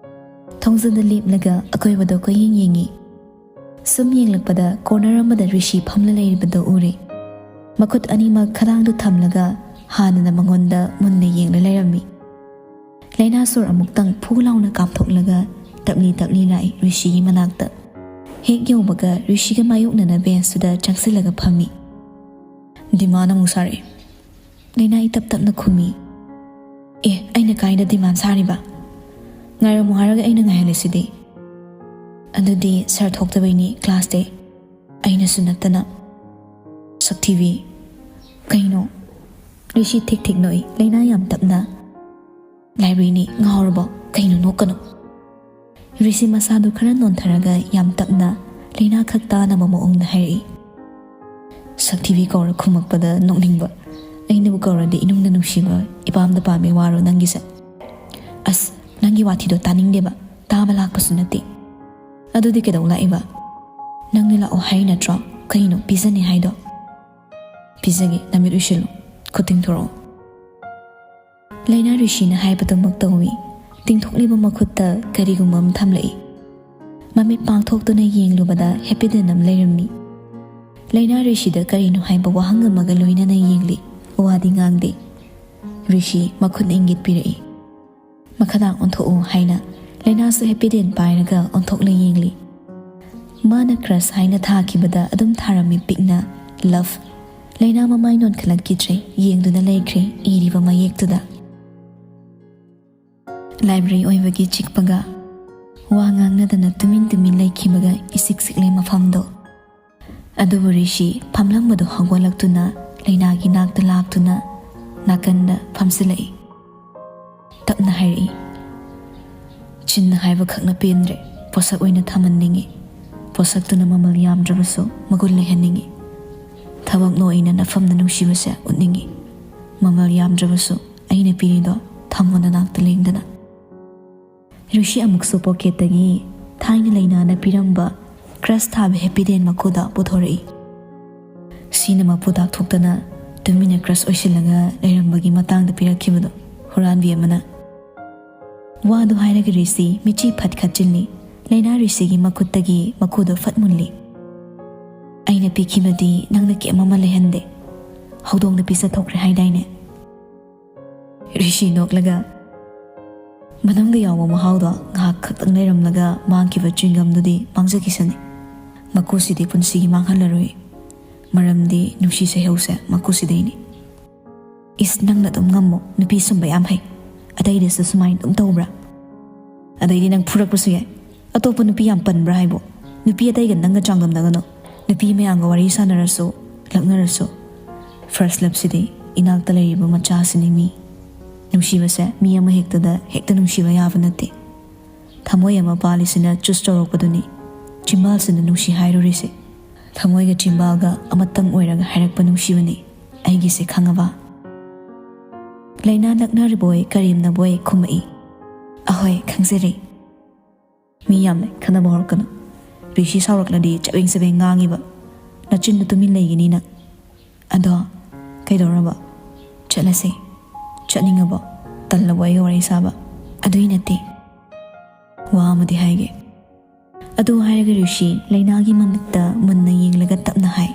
ꯊꯣꯡꯖꯤꯟꯗ ꯂꯦꯞꯂꯒ ꯑꯀꯣꯏꯕꯗꯣ ꯀꯣꯏꯌꯦꯡ ꯌꯦꯡꯉꯤ꯫ ꯁꯨꯝ ꯌꯦꯡꯂꯛꯄꯗ corner ꯑꯃꯗ ꯔꯤꯁꯤ ꯐꯝꯂ ꯂꯩꯔꯤꯕꯗꯣ ꯎꯔꯦ꯫ ꯃꯈꯨꯠ ꯑꯅꯤꯃꯛ ꯈꯗꯥꯡꯗꯨ ꯊꯝꯂꯒ ꯍꯥꯟꯅꯅ ꯃꯉꯣꯟꯗ ꯃꯨꯟꯅ ꯌꯦꯡꯂ ꯂꯩꯔꯝꯃꯤ꯫ ꯂꯩꯅꯥ ꯁꯣꯔ ꯑꯃꯨꯛꯇꯪ ꯐꯨ ꯂꯥꯎꯅ ꯀꯥꯞꯊꯣꯛꯂꯒ ꯇꯞꯂꯤ ꯇꯞꯂꯤ ꯂꯥꯛꯏ ꯔꯤꯁꯤꯒꯤ ꯃꯅꯥꯛꯇ꯫ ꯍꯦꯛ ꯌꯧꯕꯒ ꯔꯤꯁꯤꯒ ꯃꯥꯌꯣꯛꯅꯅ benchꯇꯨꯗ ꯆꯪꯁꯤꯜꯂꯒ ꯐꯝꯃꯤ꯫ "Demand ꯑꯃꯨꯛ ꯁꯥꯔꯛꯑꯦ?" ꯂꯩꯅꯥ ꯏꯇꯞ ꯇꯞꯅ ꯈꯨꯝꯃꯤ꯫ "ꯑꯦ, ꯑꯩꯅ ꯀꯥꯏꯗ demand ꯁꯥꯔꯤꯕ? ꯉꯥꯏꯔꯝꯃꯨ ꯍꯥꯏꯔꯒ ꯑꯩꯅ ꯉꯥꯏꯍꯜꯂꯤꯁꯤꯗꯤ?" "ꯑꯗꯨꯗꯤ sir ꯊꯣꯛꯇꯕꯩꯅꯤ classꯇ, ꯑꯩꯅꯁꯨ ꯅꯠꯇꯅ꯫" "ꯁꯛꯊꯤꯕꯤ, ꯀꯩꯅꯣ?" ꯔꯤꯁꯤ ꯊꯤꯛ ꯊꯤꯛ ꯅꯣꯛꯏ꯫ ꯂꯩꯅꯥ ꯌꯥꯝ ꯇꯞꯅ, "Libraryꯅꯤ, ꯉꯥꯎꯔꯕꯣ? ꯀꯩꯅꯣ ꯅꯣꯛꯀꯅꯣ?" ꯔꯤꯁꯤ ꯃꯁꯥꯗꯨ ꯈꯔ ꯅꯣꯟꯊꯔꯒ ꯌꯥꯝ ꯇꯞꯅ, ꯂꯩꯅꯥ ꯈꯛ ꯇꯥꯅꯕ ꯃꯑꯣꯡꯗ ꯍꯥꯏꯔꯛꯏ꯫ "ꯁꯛꯊꯤꯕꯤ ꯀꯧꯔ ꯈꯨꯝꯃꯛꯄꯗ ꯅꯣꯛꯅꯤꯡꯕ꯫ ꯑꯩꯅꯕꯨ ꯀꯧꯔꯗꯤ ꯏꯅꯨꯡꯗ ꯅꯨꯡꯁꯤꯕ, ꯏꯄꯥꯝꯗ ꯄꯥꯝꯃꯤ ꯋꯥꯔꯣ ꯅꯪꯒꯤꯁꯦ?" "ꯑꯁ, ꯅꯪꯒꯤ ꯋꯥꯊꯤꯗꯣ ꯇꯥꯅꯤꯡꯗꯦꯕ, ꯇꯥꯕ ꯂꯥꯛꯄꯁꯨ ꯅꯠꯇꯦ꯫" "ꯑꯗꯨꯗꯤ ꯀꯩꯗꯧ ꯂꯥꯛꯏꯕ? ꯅꯪꯅ ꯂꯥꯛꯑꯣ ꯍꯥꯏꯔꯤ ꯅꯠꯇ꯭ꯔꯣ? ꯀꯩꯅꯣ ꯄꯤꯖꯅꯤ ꯍꯥꯏꯗꯣ?" "ꯄꯤꯖꯒꯦ, ꯅꯃꯤꯠ ꯎꯏꯁꯤꯜꯂꯨ, ꯈꯨꯠ ꯇꯤꯡꯊꯣꯔꯛꯑꯣ꯫" ꯂꯩꯅꯥ ꯔꯤꯁꯤꯅ ꯍꯥꯏꯕꯗꯨꯃꯛ ꯇꯧꯏ꯫ ꯇꯤꯡꯊꯣꯛꯂꯤꯕ ꯃꯈꯨꯠꯇ ꯀꯔꯤꯒꯨꯝꯕ ꯑꯃ ꯊꯝꯂꯛꯏ꯫ ꯃꯃꯤꯠ ꯄꯥꯡꯊꯣꯛꯇꯨꯅ ꯌꯦꯡꯂꯨꯕꯗ ꯍꯦꯄꯤꯗꯦꯟ ꯑꯃ ꯂꯩꯔꯝꯃꯤ꯫ ꯂꯩꯅꯥ ꯔꯤꯁꯤꯗ ꯀꯔꯤꯅꯣ ꯍꯥꯏꯕ ꯋꯥꯍꯪ ꯑꯃꯒ ꯂꯣꯏꯅꯅ ꯌꯦꯡꯂꯤ꯫ ꯋꯥꯗꯤ ꯉꯥꯡꯗꯦ꯫ ꯔꯤꯁꯤ ꯃꯈꯨꯠꯅ ꯏꯪꯒꯤꯠ ꯄꯤꯔꯛꯏ꯫ "ꯃꯈꯥꯗꯥꯡ ꯑꯣꯟꯊꯣꯛꯎ" ꯍꯥꯏꯅ ꯂꯩꯅꯥꯁꯨ ꯍꯦꯄꯤꯗꯦꯟ ꯄꯥꯏꯔꯒ ꯑꯣꯟꯊꯣꯛꯂ ꯌꯦꯡꯂꯤ꯫ ꯃꯥꯅ crush ꯍꯥꯏꯅ ꯊꯥꯈꯤꯕꯗ ꯑꯗꯨꯝ ꯊꯥꯔꯝꯃꯤ ꯄꯤꯛꯅ love꯫ ꯂꯩꯅꯥ ꯃꯃꯥꯏ ꯅꯣꯟꯈꯠꯂꯛꯈꯤꯗ꯭ꯔꯦ, ꯌꯦꯡꯗꯨꯅ ꯂꯩꯈ꯭ꯔꯦ ꯏꯔꯤꯕ ꯃꯌꯦꯛꯇꯨꯗ꯫ Library ꯑꯣꯏꯕꯒꯤ ꯆꯤꯛꯄꯒ, ꯋꯥ ꯉꯥꯡꯅꯗꯅ ꯇꯨꯃꯤꯟ ꯇꯨꯃꯤꯟ ꯂꯩꯈꯤꯕꯒ ꯏꯁꯤꯛ ꯁꯤꯛꯂꯦ ꯃꯐꯝꯗꯣ꯫ ꯑꯗꯨꯕꯨ ꯔꯤꯁꯤ ꯐꯝꯂꯝꯕꯗꯨ ꯍꯧꯒꯠꯂꯛꯇꯨꯅ ꯂꯩꯅꯥꯒꯤ ꯅꯥꯛꯇ ꯂꯥꯛꯇꯨꯅ ꯅꯥꯀꯟꯗ ꯐꯝꯖꯤꯜꯂꯛꯏ꯫ ꯇꯞꯅ ꯍꯥꯏꯔꯛꯏ, "ꯆꯤꯟꯅ ꯍꯥꯏꯕ ꯈꯛꯅ ꯄꯦꯟꯗ꯭ꯔꯦ, ꯄꯣꯠꯁꯛ ꯑꯣꯏꯅ ꯊꯝꯍꯟꯅꯤꯡꯏ꯫ ꯄꯣꯠꯁꯛꯇꯨꯅ ꯃꯃꯜ ꯌꯥꯝꯗ꯭ꯔꯕꯁꯨ ꯃꯒꯨꯟ ꯂꯩꯍꯟꯅꯤꯡꯏ꯫ ꯊꯕꯛ ꯅꯣꯏꯅ ꯅꯐꯝꯗ ꯅꯨꯡꯁꯤꯕꯁꯦ ꯎꯠꯅꯤꯡꯏ꯫" ꯃꯃꯜ ꯌꯥꯝꯗ꯭ꯔꯕꯁꯨ ꯑꯩꯅ ꯄꯤꯔꯤꯗꯣ ꯊꯝꯃꯣ ꯅꯅꯥꯛꯇ ꯂꯦꯡꯗꯅ꯫ ꯔꯤꯁꯤ ꯑꯃꯨꯛꯁꯨ ꯄꯣꯀꯦꯠꯇꯒꯤ ꯊꯥꯏꯅ ꯂꯩꯅꯥꯅ ꯄꯤꯔꯝꯕ ꯀ꯭ꯔꯁ ꯊꯥꯕ ꯍꯦꯄꯤ ꯗꯦꯟ ꯃꯀꯨꯗ ꯄꯨꯊꯣꯔꯛꯏ꯫ ꯁꯤꯅ ꯃꯄꯨ ꯇꯥꯛꯊꯣꯛꯇꯅ ꯇꯨꯃꯤꯟꯅ ꯀ꯭ꯔꯁ ꯑꯣꯏꯁꯤꯜꯂꯒ ꯂꯩꯔꯝꯕꯒꯤ ꯃꯇꯥꯡꯗ ꯄꯤꯔꯛꯈꯤꯕꯗꯣ ꯍꯨꯔꯥꯟꯕꯤ ꯑꯃꯅ꯫ ꯋꯥꯗꯨ ꯍꯥꯏꯔꯒ ꯔꯤꯁꯤ ꯃꯤꯠꯆꯤ ꯐꯠ ꯈꯠꯆꯤꯜꯂꯤ꯫ ꯂꯩꯅꯥ ꯔꯤꯁꯤꯒꯤ ꯃꯈꯨꯠꯇꯒꯤ ꯃꯀꯨꯗꯣ ꯐꯠ ꯃꯨꯜꯂꯤ꯫ "ꯑꯩꯅ ꯄꯤꯈꯤꯕꯗꯤ ꯅꯪꯅ ꯀꯩꯝ ꯑꯃ ꯂꯩꯍꯟꯗꯦ꯫ ꯍꯧꯗꯣꯡꯗ ꯄꯤꯖꯊꯣꯛꯈ꯭ꯔꯦ ꯍꯥꯏꯗꯥꯏꯅꯦ?" ꯔꯤꯁꯤ ꯅꯣꯛꯂꯒ, "ꯃꯅꯨꯡꯗ ꯌꯥꯎꯕ ꯃꯍꯥꯎꯗꯣ ꯉꯥꯏꯍꯥꯛ ꯈꯛꯇꯪ ꯂꯩꯔꯝꯂꯒ ꯃꯥꯡꯈꯤꯕ ꯆ꯭ꯋꯤꯡꯒꯝꯗꯨꯗꯤ ꯃꯥꯡꯖꯈꯤꯁꯅꯤ꯫ ꯃꯀꯨꯁꯤꯗꯤ ꯄꯨꯟꯁꯤꯒꯤ ꯃꯥꯡꯍꯜꯂꯔꯣꯏ꯫ ꯃꯔꯝꯗꯤ ꯅꯨꯡꯁꯤ ꯁꯩꯍꯧꯁꯦ ꯃꯀꯨꯁꯤꯗꯩꯅꯤ꯫" "ꯏꯁ, ꯅꯪꯅ ꯑꯗꯨꯝ ꯉꯝꯃꯣ, ꯅꯨꯄꯤ ꯁꯨꯝꯕ ꯌꯥꯝ ꯍꯩ꯫ ꯑꯇꯩꯗꯁꯨ ꯁꯨꯃꯥꯏꯅ ꯑꯗꯨꯝ ꯇꯧꯕ꯭ꯔꯥ?" "ꯑꯗꯩꯗꯤ ꯅꯪ ꯐꯨꯔꯛꯄꯁꯨ ꯌꯥꯏ꯫ ꯑꯇꯣꯞꯄ ꯅꯨꯄꯤ ꯌꯥꯝ ꯄꯟꯕ꯭ꯔꯥ ꯍꯥꯏꯕꯣ? ꯅꯨꯄꯤ ꯑꯇꯩꯒ ꯅꯪꯒ ꯆꯥꯡꯗꯝꯅꯒꯅꯣ꯫ ꯅꯨꯄꯤ ꯃꯌꯥꯝꯒ ꯋꯥꯔꯤ ꯁꯥꯟꯅꯔꯁꯨ, ꯂꯛꯅꯔꯁꯨ, ꯐꯥꯔꯁ ꯂꯞꯁꯤꯗꯤ ꯏꯅꯥꯛꯇ ꯂꯩꯔꯤꯕ ꯃꯆꯥꯁꯤꯅꯤ ꯃꯤ꯫ ꯅꯨꯡꯁꯤꯕꯁꯦ ꯃꯤ ꯑꯃ ꯍꯦꯛꯇꯗ ꯍꯦꯛꯇ ꯅꯨꯡꯁꯤꯕ ꯌꯥꯕ ꯅꯠꯇꯦ꯫ ꯊꯃꯣꯏ ꯑꯃ ꯄꯥꯜꯂꯤꯁꯤꯅ ꯆꯨꯁ ꯇꯧꯔꯛꯄꯗꯨꯅꯤ ꯆꯤꯝꯕꯥꯜꯁꯤꯅ ꯅꯨꯡꯁꯤ ꯍꯥꯏꯔꯨꯔꯤꯁꯦ꯫ ꯊꯃꯣꯏꯒ ꯆꯤꯝꯕꯥꯜꯒ ꯑꯃꯇꯪ ꯑꯣꯏꯔꯒ ꯍꯥꯏꯔꯛꯄ ꯅꯨꯡꯁꯤꯕꯅꯤ ꯑꯩꯒꯤꯁꯦ, ꯈꯪꯉꯕ?" ꯂꯩꯅꯥ ꯅꯛꯅꯔꯕꯣꯏ ꯀꯔꯦꯝꯅꯕꯣꯏ ꯈꯨꯝꯃꯛꯏ꯫ "ꯑꯍꯣꯏ, ꯈꯪꯖꯔꯦ꯫" "ꯃꯤ ꯌꯥꯝꯅ ꯈꯟꯅꯕ ꯍꯧꯔꯛꯀꯅꯨ꯫ ꯔꯤꯁꯤ ꯁꯥꯎꯔꯛꯂꯗꯤ ꯆꯕꯦꯡ ꯆꯕꯦꯡ ꯉꯥꯡꯉꯤꯕ꯫ ꯅꯆꯤꯟꯗꯨ ꯇꯨꯃꯤꯟ ꯂꯩꯒꯅꯤ ꯅꯪ꯫ ꯑꯗꯣ ꯀꯩꯗꯧꯔꯕ? ꯆꯠꯂꯁꯦ꯫ ꯆꯠꯅꯤꯡꯉꯕꯣ? ꯇꯜꯂꯕꯣ ꯑꯩꯒ ꯋꯥꯔꯤ ꯁꯥꯕ?" "ꯑꯗꯨꯏ ꯅꯠꯇꯦ꯫ ꯋꯥ ꯑꯃꯗꯤ ꯍꯥꯏꯒꯦ꯫" ꯑꯗꯨ ꯍꯥꯏꯔꯒ ꯔꯤꯁꯤ ꯂꯩꯅꯥꯒꯤ ꯃꯃꯤꯠꯇ ꯃꯨꯟꯅ ꯌꯦꯡꯂꯒ ꯇꯞꯅ ꯍꯥꯏ,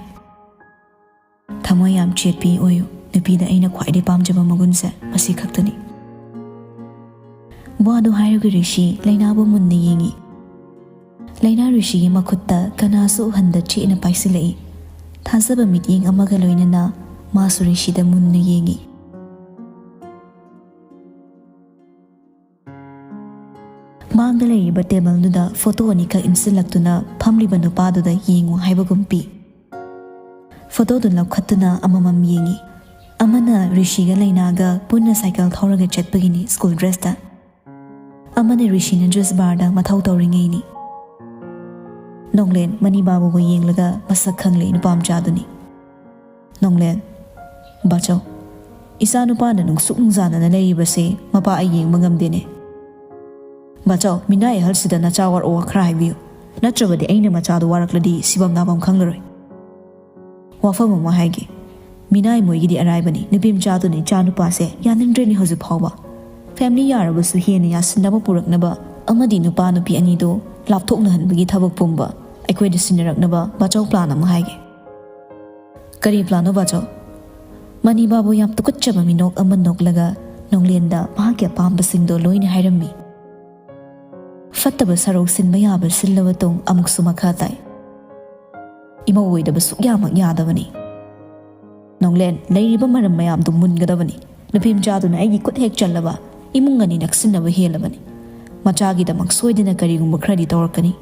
"ꯊꯃꯣꯏ ꯌꯥꯝ ꯆꯦꯠꯄꯤ ꯑꯣꯏꯌꯨ꯫ ꯅꯨꯄꯤꯗ ꯑꯩꯅ ꯈ꯭ꯋꯥꯏꯗꯒꯤ ꯄꯥꯝꯖꯕ ꯃꯒꯨꯟꯁꯦ ꯃꯁꯤ ꯈꯛꯇꯅꯤ꯫" ꯋꯥꯗꯨ ꯍꯥꯏꯔꯒ ꯔꯤꯁꯤ ꯂꯩꯅꯥꯕꯨ ꯃꯨꯟꯅ ꯌꯦꯡꯉꯤ꯫ ꯂꯩꯅꯥ ꯔꯤꯁꯤꯒꯤ ꯃꯈꯨꯠꯇ ꯀꯅꯥꯁꯨ ꯎꯍꯟꯗ ꯆꯦꯠꯅ ꯄꯥꯏꯁꯤꯜꯂꯛꯏ꯫ ꯊꯥꯖꯕ ꯃꯤꯠꯌꯦꯡ ꯑꯃꯒ ꯂꯣꯏꯅꯅ ꯃꯥꯁꯨ ꯔꯤꯁꯤꯗ ꯃꯨꯟꯅ ꯌꯦꯡꯉꯤ꯫ ꯃꯥꯡꯗ ꯂꯩꯔꯤꯕ ꯇꯦꯕꯜꯗꯨꯗ ꯐꯣꯇꯣ ꯑꯅꯤꯈꯛ ꯏꯟꯁꯤꯜꯂꯛꯇꯨꯅ ꯐꯝꯂꯤꯕ ꯅꯨꯄꯥꯗꯨꯗ ꯌꯦꯡꯉꯨ ꯍꯥꯏꯕꯒꯨꯝ ꯄꯤ꯫ ꯐꯣꯇꯣꯗꯨ ꯂꯧꯈꯠꯇꯨꯅ ꯑꯃꯃꯝ ꯌꯦꯡꯉꯤ꯫ ꯑꯃꯅ ꯔꯤꯁꯤꯒ ꯂꯩꯅꯥꯒ ꯄꯨꯟꯅ ꯁꯥꯏꯀꯜ ꯊꯧꯔꯒ ꯆꯠꯄꯒꯤꯅꯤ, ꯁ꯭ꯀꯨꯜ ꯗ꯭ꯔꯦꯁꯇ꯫ ꯑꯃꯅ ꯔꯤꯁꯤꯅ ꯖꯨꯁ ꯕꯥꯔꯗ ꯃꯊꯧ ꯇꯧꯔꯤꯉꯩꯅꯤ꯫ ꯅꯣꯡꯂꯦꯟ ꯃꯅꯤ ꯕꯥꯕꯨꯕꯨ ꯌꯦꯡꯂꯒ ꯃꯁꯛ ꯈꯪꯂꯦ ꯅꯨꯄꯥ ꯃꯆꯥꯗꯨꯅꯤ꯫ ꯅꯣꯡꯂꯦꯟ, "ꯕꯥꯆꯧ, ꯏꯆꯥ ꯅꯨꯄꯥꯅ ꯅꯨꯡꯁꯨꯛ ꯅꯨꯡꯖꯥꯅꯅ ꯂꯩꯔꯤꯕꯁꯦ ꯃꯄꯥ ꯑꯩ ꯌꯦꯡꯕ ꯉꯝꯗꯦꯅꯦ꯫ ꯕꯥꯆꯧ, ꯃꯤꯅꯥꯏ ꯑꯍꯜꯁꯤꯗ ꯅꯆꯥ ꯋꯥꯔꯛꯑꯣ ꯈꯔ ꯍꯥꯏꯕꯤꯌꯨ꯫ ꯅꯠꯇ꯭ꯔꯕꯗꯤ ꯑꯩꯅ ꯃꯆꯥꯗꯨ ꯋꯥꯔꯛꯂꯗꯤ ꯁꯤꯐꯝ ꯅꯥꯐꯝ ꯈꯪꯂꯔꯣꯏ꯫ ꯋꯥꯐꯝ ꯑꯃ ꯍꯥꯏꯒꯦ꯫ ꯃꯤꯅꯥꯏ ꯃꯣꯏꯒꯤꯗꯤ ꯑꯔꯥꯏꯕꯅꯤ꯫ ꯅꯨꯄꯤ ꯃꯆꯥꯗꯨꯅ ꯏꯆꯥ ꯅꯨꯄꯥꯁꯦ ꯌꯥꯅꯤꯡꯗ꯭ꯔꯦꯅꯦ ꯍꯧꯖꯤꯛ ꯐꯥꯎꯕ꯫ ꯐꯦꯃꯤꯂꯤ ꯌꯥꯔꯕꯁꯨ ꯍꯦꯟꯅ ꯌꯥꯁꯤꯟꯅꯕ ꯄꯨꯔꯛꯅꯕ ꯑꯃꯗꯤ ꯅꯨꯄꯥ ꯅꯨꯄꯤ ꯑꯅꯤꯗꯨ ꯂꯥꯞꯊꯣꯛꯅꯍꯟꯕꯒꯤ ꯊꯕꯛ ꯄꯨꯝꯕ ꯑꯩꯈꯣꯏꯗ ꯁꯤꯟꯅꯔꯛꯅꯕ ꯕꯥꯆꯧ ꯄ꯭ꯂꯥꯟ ꯑꯃ ꯍꯥꯏꯒꯦ꯫ ꯀꯔꯤ ꯄ꯭ꯂꯥꯟꯅꯣ ꯕꯥꯆꯧ? ꯃꯅꯤ ꯕꯥꯕꯨ ꯌꯥꯝ ꯇꯨꯀꯠꯆꯕ ꯃꯤꯅꯣꯛ ꯑꯃ ꯅꯣꯛꯂꯒ ꯅꯣꯡꯂꯦꯟꯗ ꯃꯍꯥꯛꯀꯤ ꯑꯄꯥꯝꯕꯁꯤꯡꯗꯣ ꯂꯣꯏꯅ ꯍꯥꯏꯔꯝꯃꯤ꯫ ꯐꯠꯇꯕ ꯁꯔꯧ ꯁꯤꯟꯕ ꯌꯥꯕ ꯁꯤꯜꯂꯕ ꯇꯨꯡ ꯑꯃꯨꯛꯁꯨ ꯃꯈꯥ ꯇꯥꯏ꯫ ꯏꯃꯧ ꯑꯣꯏꯗꯕ ꯁꯨꯛꯌꯥꯃꯛ ꯌꯥꯗꯕꯅꯤ꯫ ꯅꯣꯡꯂꯦꯟ, ꯂꯩꯔꯤꯕ ꯃꯔꯝ ꯃꯌꯥꯝꯗꯨ ꯃꯨꯟꯒꯗꯕꯅꯤ꯫ ꯅꯨꯄꯤ ꯃꯆꯥꯗꯨꯅ ꯑꯩꯒꯤ ꯈꯨꯠ ꯍꯦꯛ ꯆꯜꯂꯕ ꯏꯃꯨꯡ ꯑꯅꯤ ꯅꯛꯁꯤꯟꯅꯕ ꯍꯦꯜꯂꯕꯅꯤ꯫ ꯃꯆꯥꯒꯤꯗꯃꯛ ꯁꯣꯏꯗꯅ ꯀꯔꯤꯒꯨꯝꯕ ꯈꯔꯗꯤ ꯇꯧꯔꯛꯀꯅꯤ꯫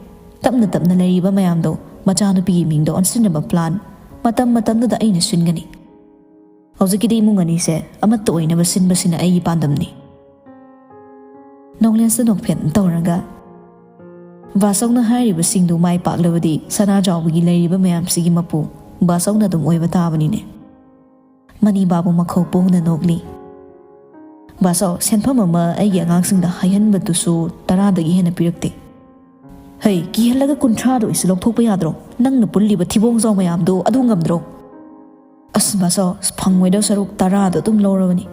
ꯇꯞꯅ ꯇꯞꯅ ꯂꯩꯔꯤꯕ ꯃꯌꯥꯝꯗꯣ ꯃꯆꯥꯅꯨꯄꯤꯒꯤ ꯃꯤꯡꯗ ꯑꯣꯟꯁꯤꯟꯅꯕ ꯄ꯭ꯂꯥꯟ ꯃꯇꯝ ꯃꯇꯝꯗꯨꯗ ꯑꯩꯅ ꯁꯤꯟꯒꯅꯤ꯫ ꯍꯧꯖꯤꯛꯀꯤꯗꯤ ꯏꯃꯨꯡ ꯑꯅꯤꯁꯦ ꯑꯃꯠꯇ ꯑꯣꯏꯅꯕ ꯁꯤꯟꯕꯁꯤꯅ ꯑꯩꯒꯤ ꯄꯥꯟꯗꯝꯅꯤ꯫ ꯅꯣꯡꯂꯦꯟꯁꯨ ꯅꯣꯛꯐꯦꯠ ꯇꯧꯔꯒ, ꯕꯥꯆꯧꯅ ꯍꯥꯏꯔꯤꯕꯁꯤꯡꯗꯨ ꯃꯥꯏ ꯄꯥꯛꯂꯕꯗꯤ ꯁꯅꯥꯖꯥꯎꯕꯒꯤ ꯂꯩꯔꯤꯕ ꯃꯌꯥꯝꯁꯤꯒꯤ ꯃꯄꯨ ꯕꯥꯆꯧꯅ ꯑꯗꯨꯝ ꯑꯣꯏꯕ ꯇꯥꯕꯅꯤꯅꯦ꯫ ꯃꯅꯤ ꯕꯥꯕꯨ ꯃꯈꯧ ꯄꯣꯡꯅ ꯅꯣꯛꯂꯤ꯫ ꯕꯥꯆꯧ, ꯁꯦꯟꯐꯝ ꯑꯃ ꯑꯩꯒꯤ ꯑꯉꯥꯡꯁꯤꯡꯗ ꯍꯥꯏꯍꯟꯕꯗꯨꯁꯨ ꯇꯔꯥꯗꯒꯤ ꯍꯦꯟꯅ ꯄꯤꯔꯛꯇꯦ꯫ ꯍꯩ, ꯀꯤꯍꯜꯂꯒ ꯀꯨꯟꯊ꯭ꯔꯥꯗ ꯑꯣꯏꯁꯨ ꯂꯧꯊꯣꯛꯄ ꯌꯥꯗ꯭ꯔꯣ? ꯅꯪꯅ ꯄꯨꯜꯂꯤꯕ ꯊꯤꯕꯣꯡꯖꯥꯎ ꯃꯌꯥꯝꯗꯣ ꯑꯗꯨ ꯉꯝꯗ꯭ꯔꯣ? ꯑꯁ ꯕꯥꯆꯧ, ꯐꯪꯉꯣꯏꯗꯧ ꯁꯔꯨꯛ ꯇꯔꯥꯗꯣ ꯑꯗꯨꯝ ꯂꯧꯔꯕꯅꯤ꯫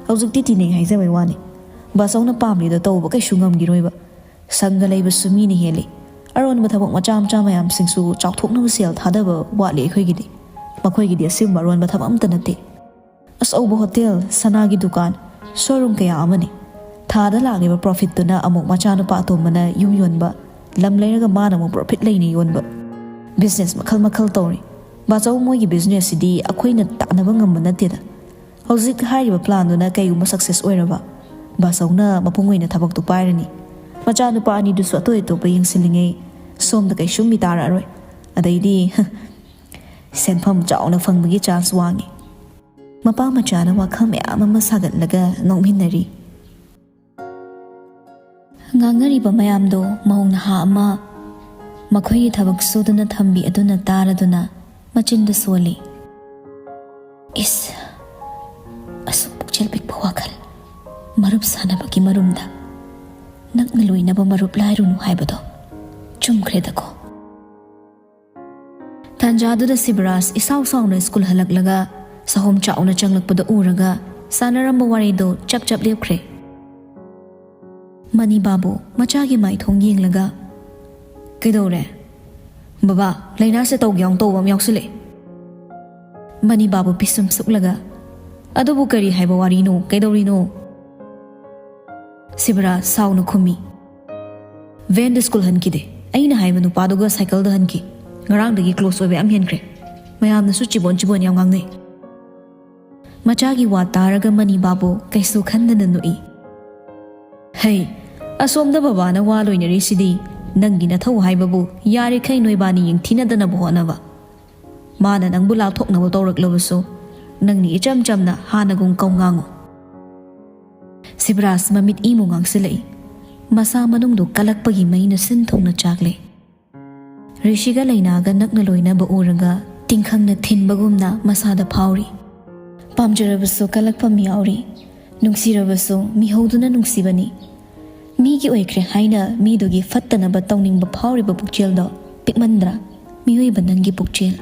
ꯍꯧꯖꯤꯛꯇꯤ ꯇꯤꯅꯩ ꯍꯥꯏꯖꯕꯩ ꯋꯥꯅꯤ꯫ ꯕꯥꯆꯧꯅ ꯄꯥꯝꯂꯤꯗꯣ ꯇꯧꯕ ꯀꯩꯁꯨ ꯉꯝꯈꯤꯔꯣꯏꯕ꯫ ꯁꯪꯒ ꯂꯩꯕꯁꯨ ꯃꯤꯅ ꯍꯦꯜꯂꯤ꯫ ꯑꯔꯣꯟꯕ ꯊꯕꯛ ꯃꯆꯥ ꯃꯆꯥ ꯃꯌꯥꯝꯁꯤꯡꯁꯨ ꯆꯥꯎꯊꯣꯛꯅꯕ ꯁꯦꯜ ꯊꯥꯗꯕ ꯋꯥꯠꯂꯤ ꯑꯩꯈꯣꯏꯒꯤꯗꯤ꯫ ꯃꯈꯣꯏꯒꯤꯗꯤ ꯑꯁꯤꯒꯨꯝꯕ ꯑꯔꯣꯟꯕ ꯊꯕꯛ ꯑꯝꯇ ꯅꯠꯇꯦ꯫ ꯑꯆꯧꯕ ꯍꯣꯇꯦꯜ, ꯁꯅꯥꯒꯤ ꯗꯨꯀꯥꯟ, ꯁꯣꯔꯨꯝ ꯀꯌꯥ ꯑꯃꯅꯤ꯫ ꯊꯥꯗ ꯂꯥꯛꯂꯤꯕ ꯄ꯭ꯔꯣꯐꯤꯠꯇꯨꯅ ꯑꯃꯨꯛ ꯃꯆꯥꯅꯨꯄꯥ ꯑꯇꯣꯝꯕꯅ ꯌꯨꯝ ꯌꯣꯟꯕ, ꯂꯝ ꯂꯩꯔꯒ ꯃꯥꯅ ꯑꯃꯨꯛ ꯄ꯭ꯔꯣꯐꯤꯠ ꯂꯩꯅ ꯌꯣꯟꯕ꯫ ꯕꯤꯖꯤꯅꯦꯁ ꯃꯈꯜ ꯃꯈꯜ ꯇꯧꯔꯤ꯫ ꯕꯥꯆꯧ, ꯃꯣꯏꯒꯤ ꯕꯤꯖꯤꯅꯦꯁꯁꯤꯗꯤ ꯑꯩꯈꯣꯏꯅ ꯇꯥꯟꯅꯕ ꯉꯝꯕ ꯅꯠꯇꯦꯗ꯫ ꯍꯧꯖꯤꯛ ꯍꯥꯏꯔꯤꯕ ꯄ꯭ꯂꯥꯟꯗꯨꯅ ꯀꯩꯒꯨꯝꯕ ꯁꯛꯁꯦꯁ ꯑꯣꯏꯔꯕ, ꯕꯥꯆꯧꯅ ꯃꯄꯨꯡ ꯑꯣꯏꯅ ꯊꯕꯛꯇꯨ ꯄꯥꯏꯔꯅꯤ꯫ ꯃꯆꯥꯅꯨꯄꯥ ꯑꯅꯤꯗꯨꯁꯨ ꯑꯇꯣꯞ ꯑꯇꯣꯞꯄ ꯌꯦꯡꯁꯤꯜꯂꯤꯉꯩ ꯁꯣꯝꯗ ꯀꯩꯁꯨꯝ ꯃꯤ ꯇꯥꯔꯛꯑꯔꯣꯏ꯫ ꯑꯗꯩꯗꯤ ꯁꯦꯟꯐꯝ ꯆꯥꯎꯅ ꯐꯪꯕꯒꯤ ꯆꯥꯟꯁ ꯋꯥꯡꯉꯤ꯫ ꯃꯄꯥ ꯃꯆꯥꯅ ꯋꯥꯈꯜ ꯃꯌꯥꯝ ꯑꯃ ꯁꯥꯒꯠꯂꯒ ꯅꯣꯛꯃꯤꯟꯅꯔꯤ꯫ ꯉꯥꯡꯅꯔꯤꯕ ꯃꯌꯥꯝꯗꯣ ꯃꯧ ꯅꯍꯥ ꯑꯃ ꯃꯈꯣꯏꯒꯤ ꯊꯕꯛ ꯁꯨꯗꯨꯅ ꯊꯝꯕꯤ ꯑꯗꯨꯅ ꯇꯥꯔꯗꯨꯅ ꯃꯆꯤꯟꯗꯨ ꯁꯣꯜꯂꯤ꯫ ꯏꯁ, ꯑꯁꯨ ꯄꯤꯛꯄ ꯋꯥꯈꯜ, ꯃꯔꯨꯞ ꯁꯥꯟꯅꯕꯒꯤ ꯃꯔꯨꯝꯗ ꯅꯛꯅ ꯂꯣꯏꯅꯕ ꯃꯔꯨꯞ ꯂꯥꯏꯔꯨꯅꯨ ꯍꯥꯏꯕꯗꯣ ꯆꯨꯝꯈ꯭ꯔꯦꯗꯀꯣ꯫ ꯇꯥꯟꯖꯥꯗꯨꯗ ꯁꯤꯕꯔꯥꯖ ꯏꯁꯥꯎ ꯁꯥꯎꯅ ꯁ꯭ꯀꯨꯜ ꯍꯜꯂꯛꯂꯒ ꯁꯍꯣꯝ ꯆꯥꯎꯅ ꯆꯪꯂꯛꯄꯗ ꯎꯔꯒ ꯁꯥꯟꯅꯔꯝꯕ ꯋꯥꯔꯤꯗꯣ ꯆꯞ ꯆꯞ ꯂꯦꯞꯈ꯭ꯔꯦ꯫ ꯃꯅꯤ ꯕꯥꯕꯨ ꯃꯆꯥꯒꯤ ꯃꯥꯏꯊꯣꯡ ꯌꯦꯡꯂꯒ, "ꯀꯩꯗꯧꯔꯦ? ꯕꯕꯥ, ꯂꯥꯏꯅꯥꯁꯦ ꯇꯧꯒꯦ ꯌꯥꯎꯅ ꯇꯧꯕ ꯑꯃ ꯌꯥꯎꯁꯤꯜꯂꯛꯑꯦ꯫" ꯃꯅꯤ ꯕꯥꯕꯨ ꯄꯤꯁꯨꯝ ꯁꯨꯛꯂꯒ, "ꯑꯗꯨꯕꯨ ꯀꯔꯤ ꯍꯥꯏꯕ ꯋꯥꯔꯤꯅꯣ? ꯀꯩꯗꯧꯔꯤꯅꯣ?" ꯁꯤꯕꯔꯥꯖ ꯁꯥꯎꯅ ꯈꯨꯝꯃꯤ, "ꯚꯦꯟꯗ ꯁ꯭ꯀꯨꯜ ꯍꯟꯈꯤꯗꯦ꯫ ꯑꯩꯅ ꯍꯥꯏꯕ ꯅꯨꯄꯥꯗꯨꯒ ꯁꯥꯏꯀꯜꯗ ꯍꯟꯈꯤ꯫ ꯉꯔꯥꯡꯗꯒꯤ ꯀ꯭ꯂꯣꯁ ꯑꯣꯏꯕ ꯌꯥꯝ ꯍꯦꯟꯈ꯭ꯔꯦ꯫ ꯃꯌꯥꯝꯅꯁꯨ ꯆꯤꯕꯣꯟ ꯆꯤꯕꯣꯟ ꯌꯥꯝ ꯉꯥꯡꯅꯩ꯫" ꯃꯆꯥꯒꯤ ꯋꯥ ꯇꯥꯔꯒ ꯃꯅꯤ ꯕꯥꯕꯨ ꯀꯩꯁꯨ ꯈꯟꯗꯅ ꯅꯣꯛꯏ꯫ "ꯍꯩ, ꯑꯁꯣꯝꯗ ꯕꯕꯥꯅ ꯋꯥ ꯂꯣꯏꯅꯔꯤꯁꯤꯗꯤ ꯅꯪꯒꯤ ꯅꯊꯧ ꯍꯥꯏꯕꯕꯨ ꯌꯥꯔꯤꯈꯩ ꯅꯣꯏꯕꯥꯅꯤ ꯌꯦꯡꯊꯤꯅꯗꯅꯕ ꯍꯣꯠꯅꯕ꯫ ꯃꯥꯅ ꯅꯪꯕꯨ ꯂꯥꯛꯊꯣꯛꯅꯕ ꯇꯧꯔꯛꯂꯕꯁꯨ ꯅꯪꯅ ꯏꯆꯝ ꯆꯝꯅ ꯍꯥꯟꯅꯒꯨꯝ ꯀꯧ ꯉꯥꯡꯉꯨ꯫" ꯁꯤꯕꯔꯥꯖ ꯃꯃꯤꯠ ꯏꯃꯨ ꯉꯥꯡꯁꯤꯜꯂꯛꯏ꯫ ꯃꯁꯥ ꯃꯅꯨꯡꯗꯨ ꯀꯂꯛꯄꯒꯤ ꯃꯩꯅ ꯁꯤꯟ ꯊꯨꯡꯅ ꯆꯥꯛꯂꯦ꯫ ꯔꯤꯁꯤꯒ ꯂꯩꯅꯥꯒ ꯅꯛꯅ ꯂꯣꯏꯅꯕ ꯎꯔꯒ ꯇꯤꯡꯈꯪꯅ ꯊꯤꯟꯕꯒꯨꯝꯅ ꯃꯁꯥꯗ ꯐꯥꯎꯔꯤ꯫ ꯄꯥꯝꯖꯔꯕꯁꯨ ꯀꯂꯛꯄ ꯃꯤ ꯌꯥꯎꯔꯤ, ꯅꯨꯡꯁꯤꯔꯕꯁꯨ ꯃꯤꯍꯧꯗꯨꯅ ꯅꯨꯡꯁꯤꯕꯅꯤ꯫ ꯃꯤꯒꯤ ꯑꯣꯏꯈ꯭ꯔꯦ ꯍꯥꯏꯅ ꯃꯤꯗꯨꯒꯤ ꯐꯠꯇꯅꯕ ꯇꯧꯅꯤꯡꯕ ꯐꯥꯎꯔꯤꯕ ꯄꯨꯛꯆꯦꯜꯗꯣ ꯄꯤꯛꯃꯟꯗ꯭ꯔꯥ? ꯃꯤꯑꯣꯏꯕ ꯅꯪꯒꯤ ꯄꯨꯛꯆꯦꯜ꯫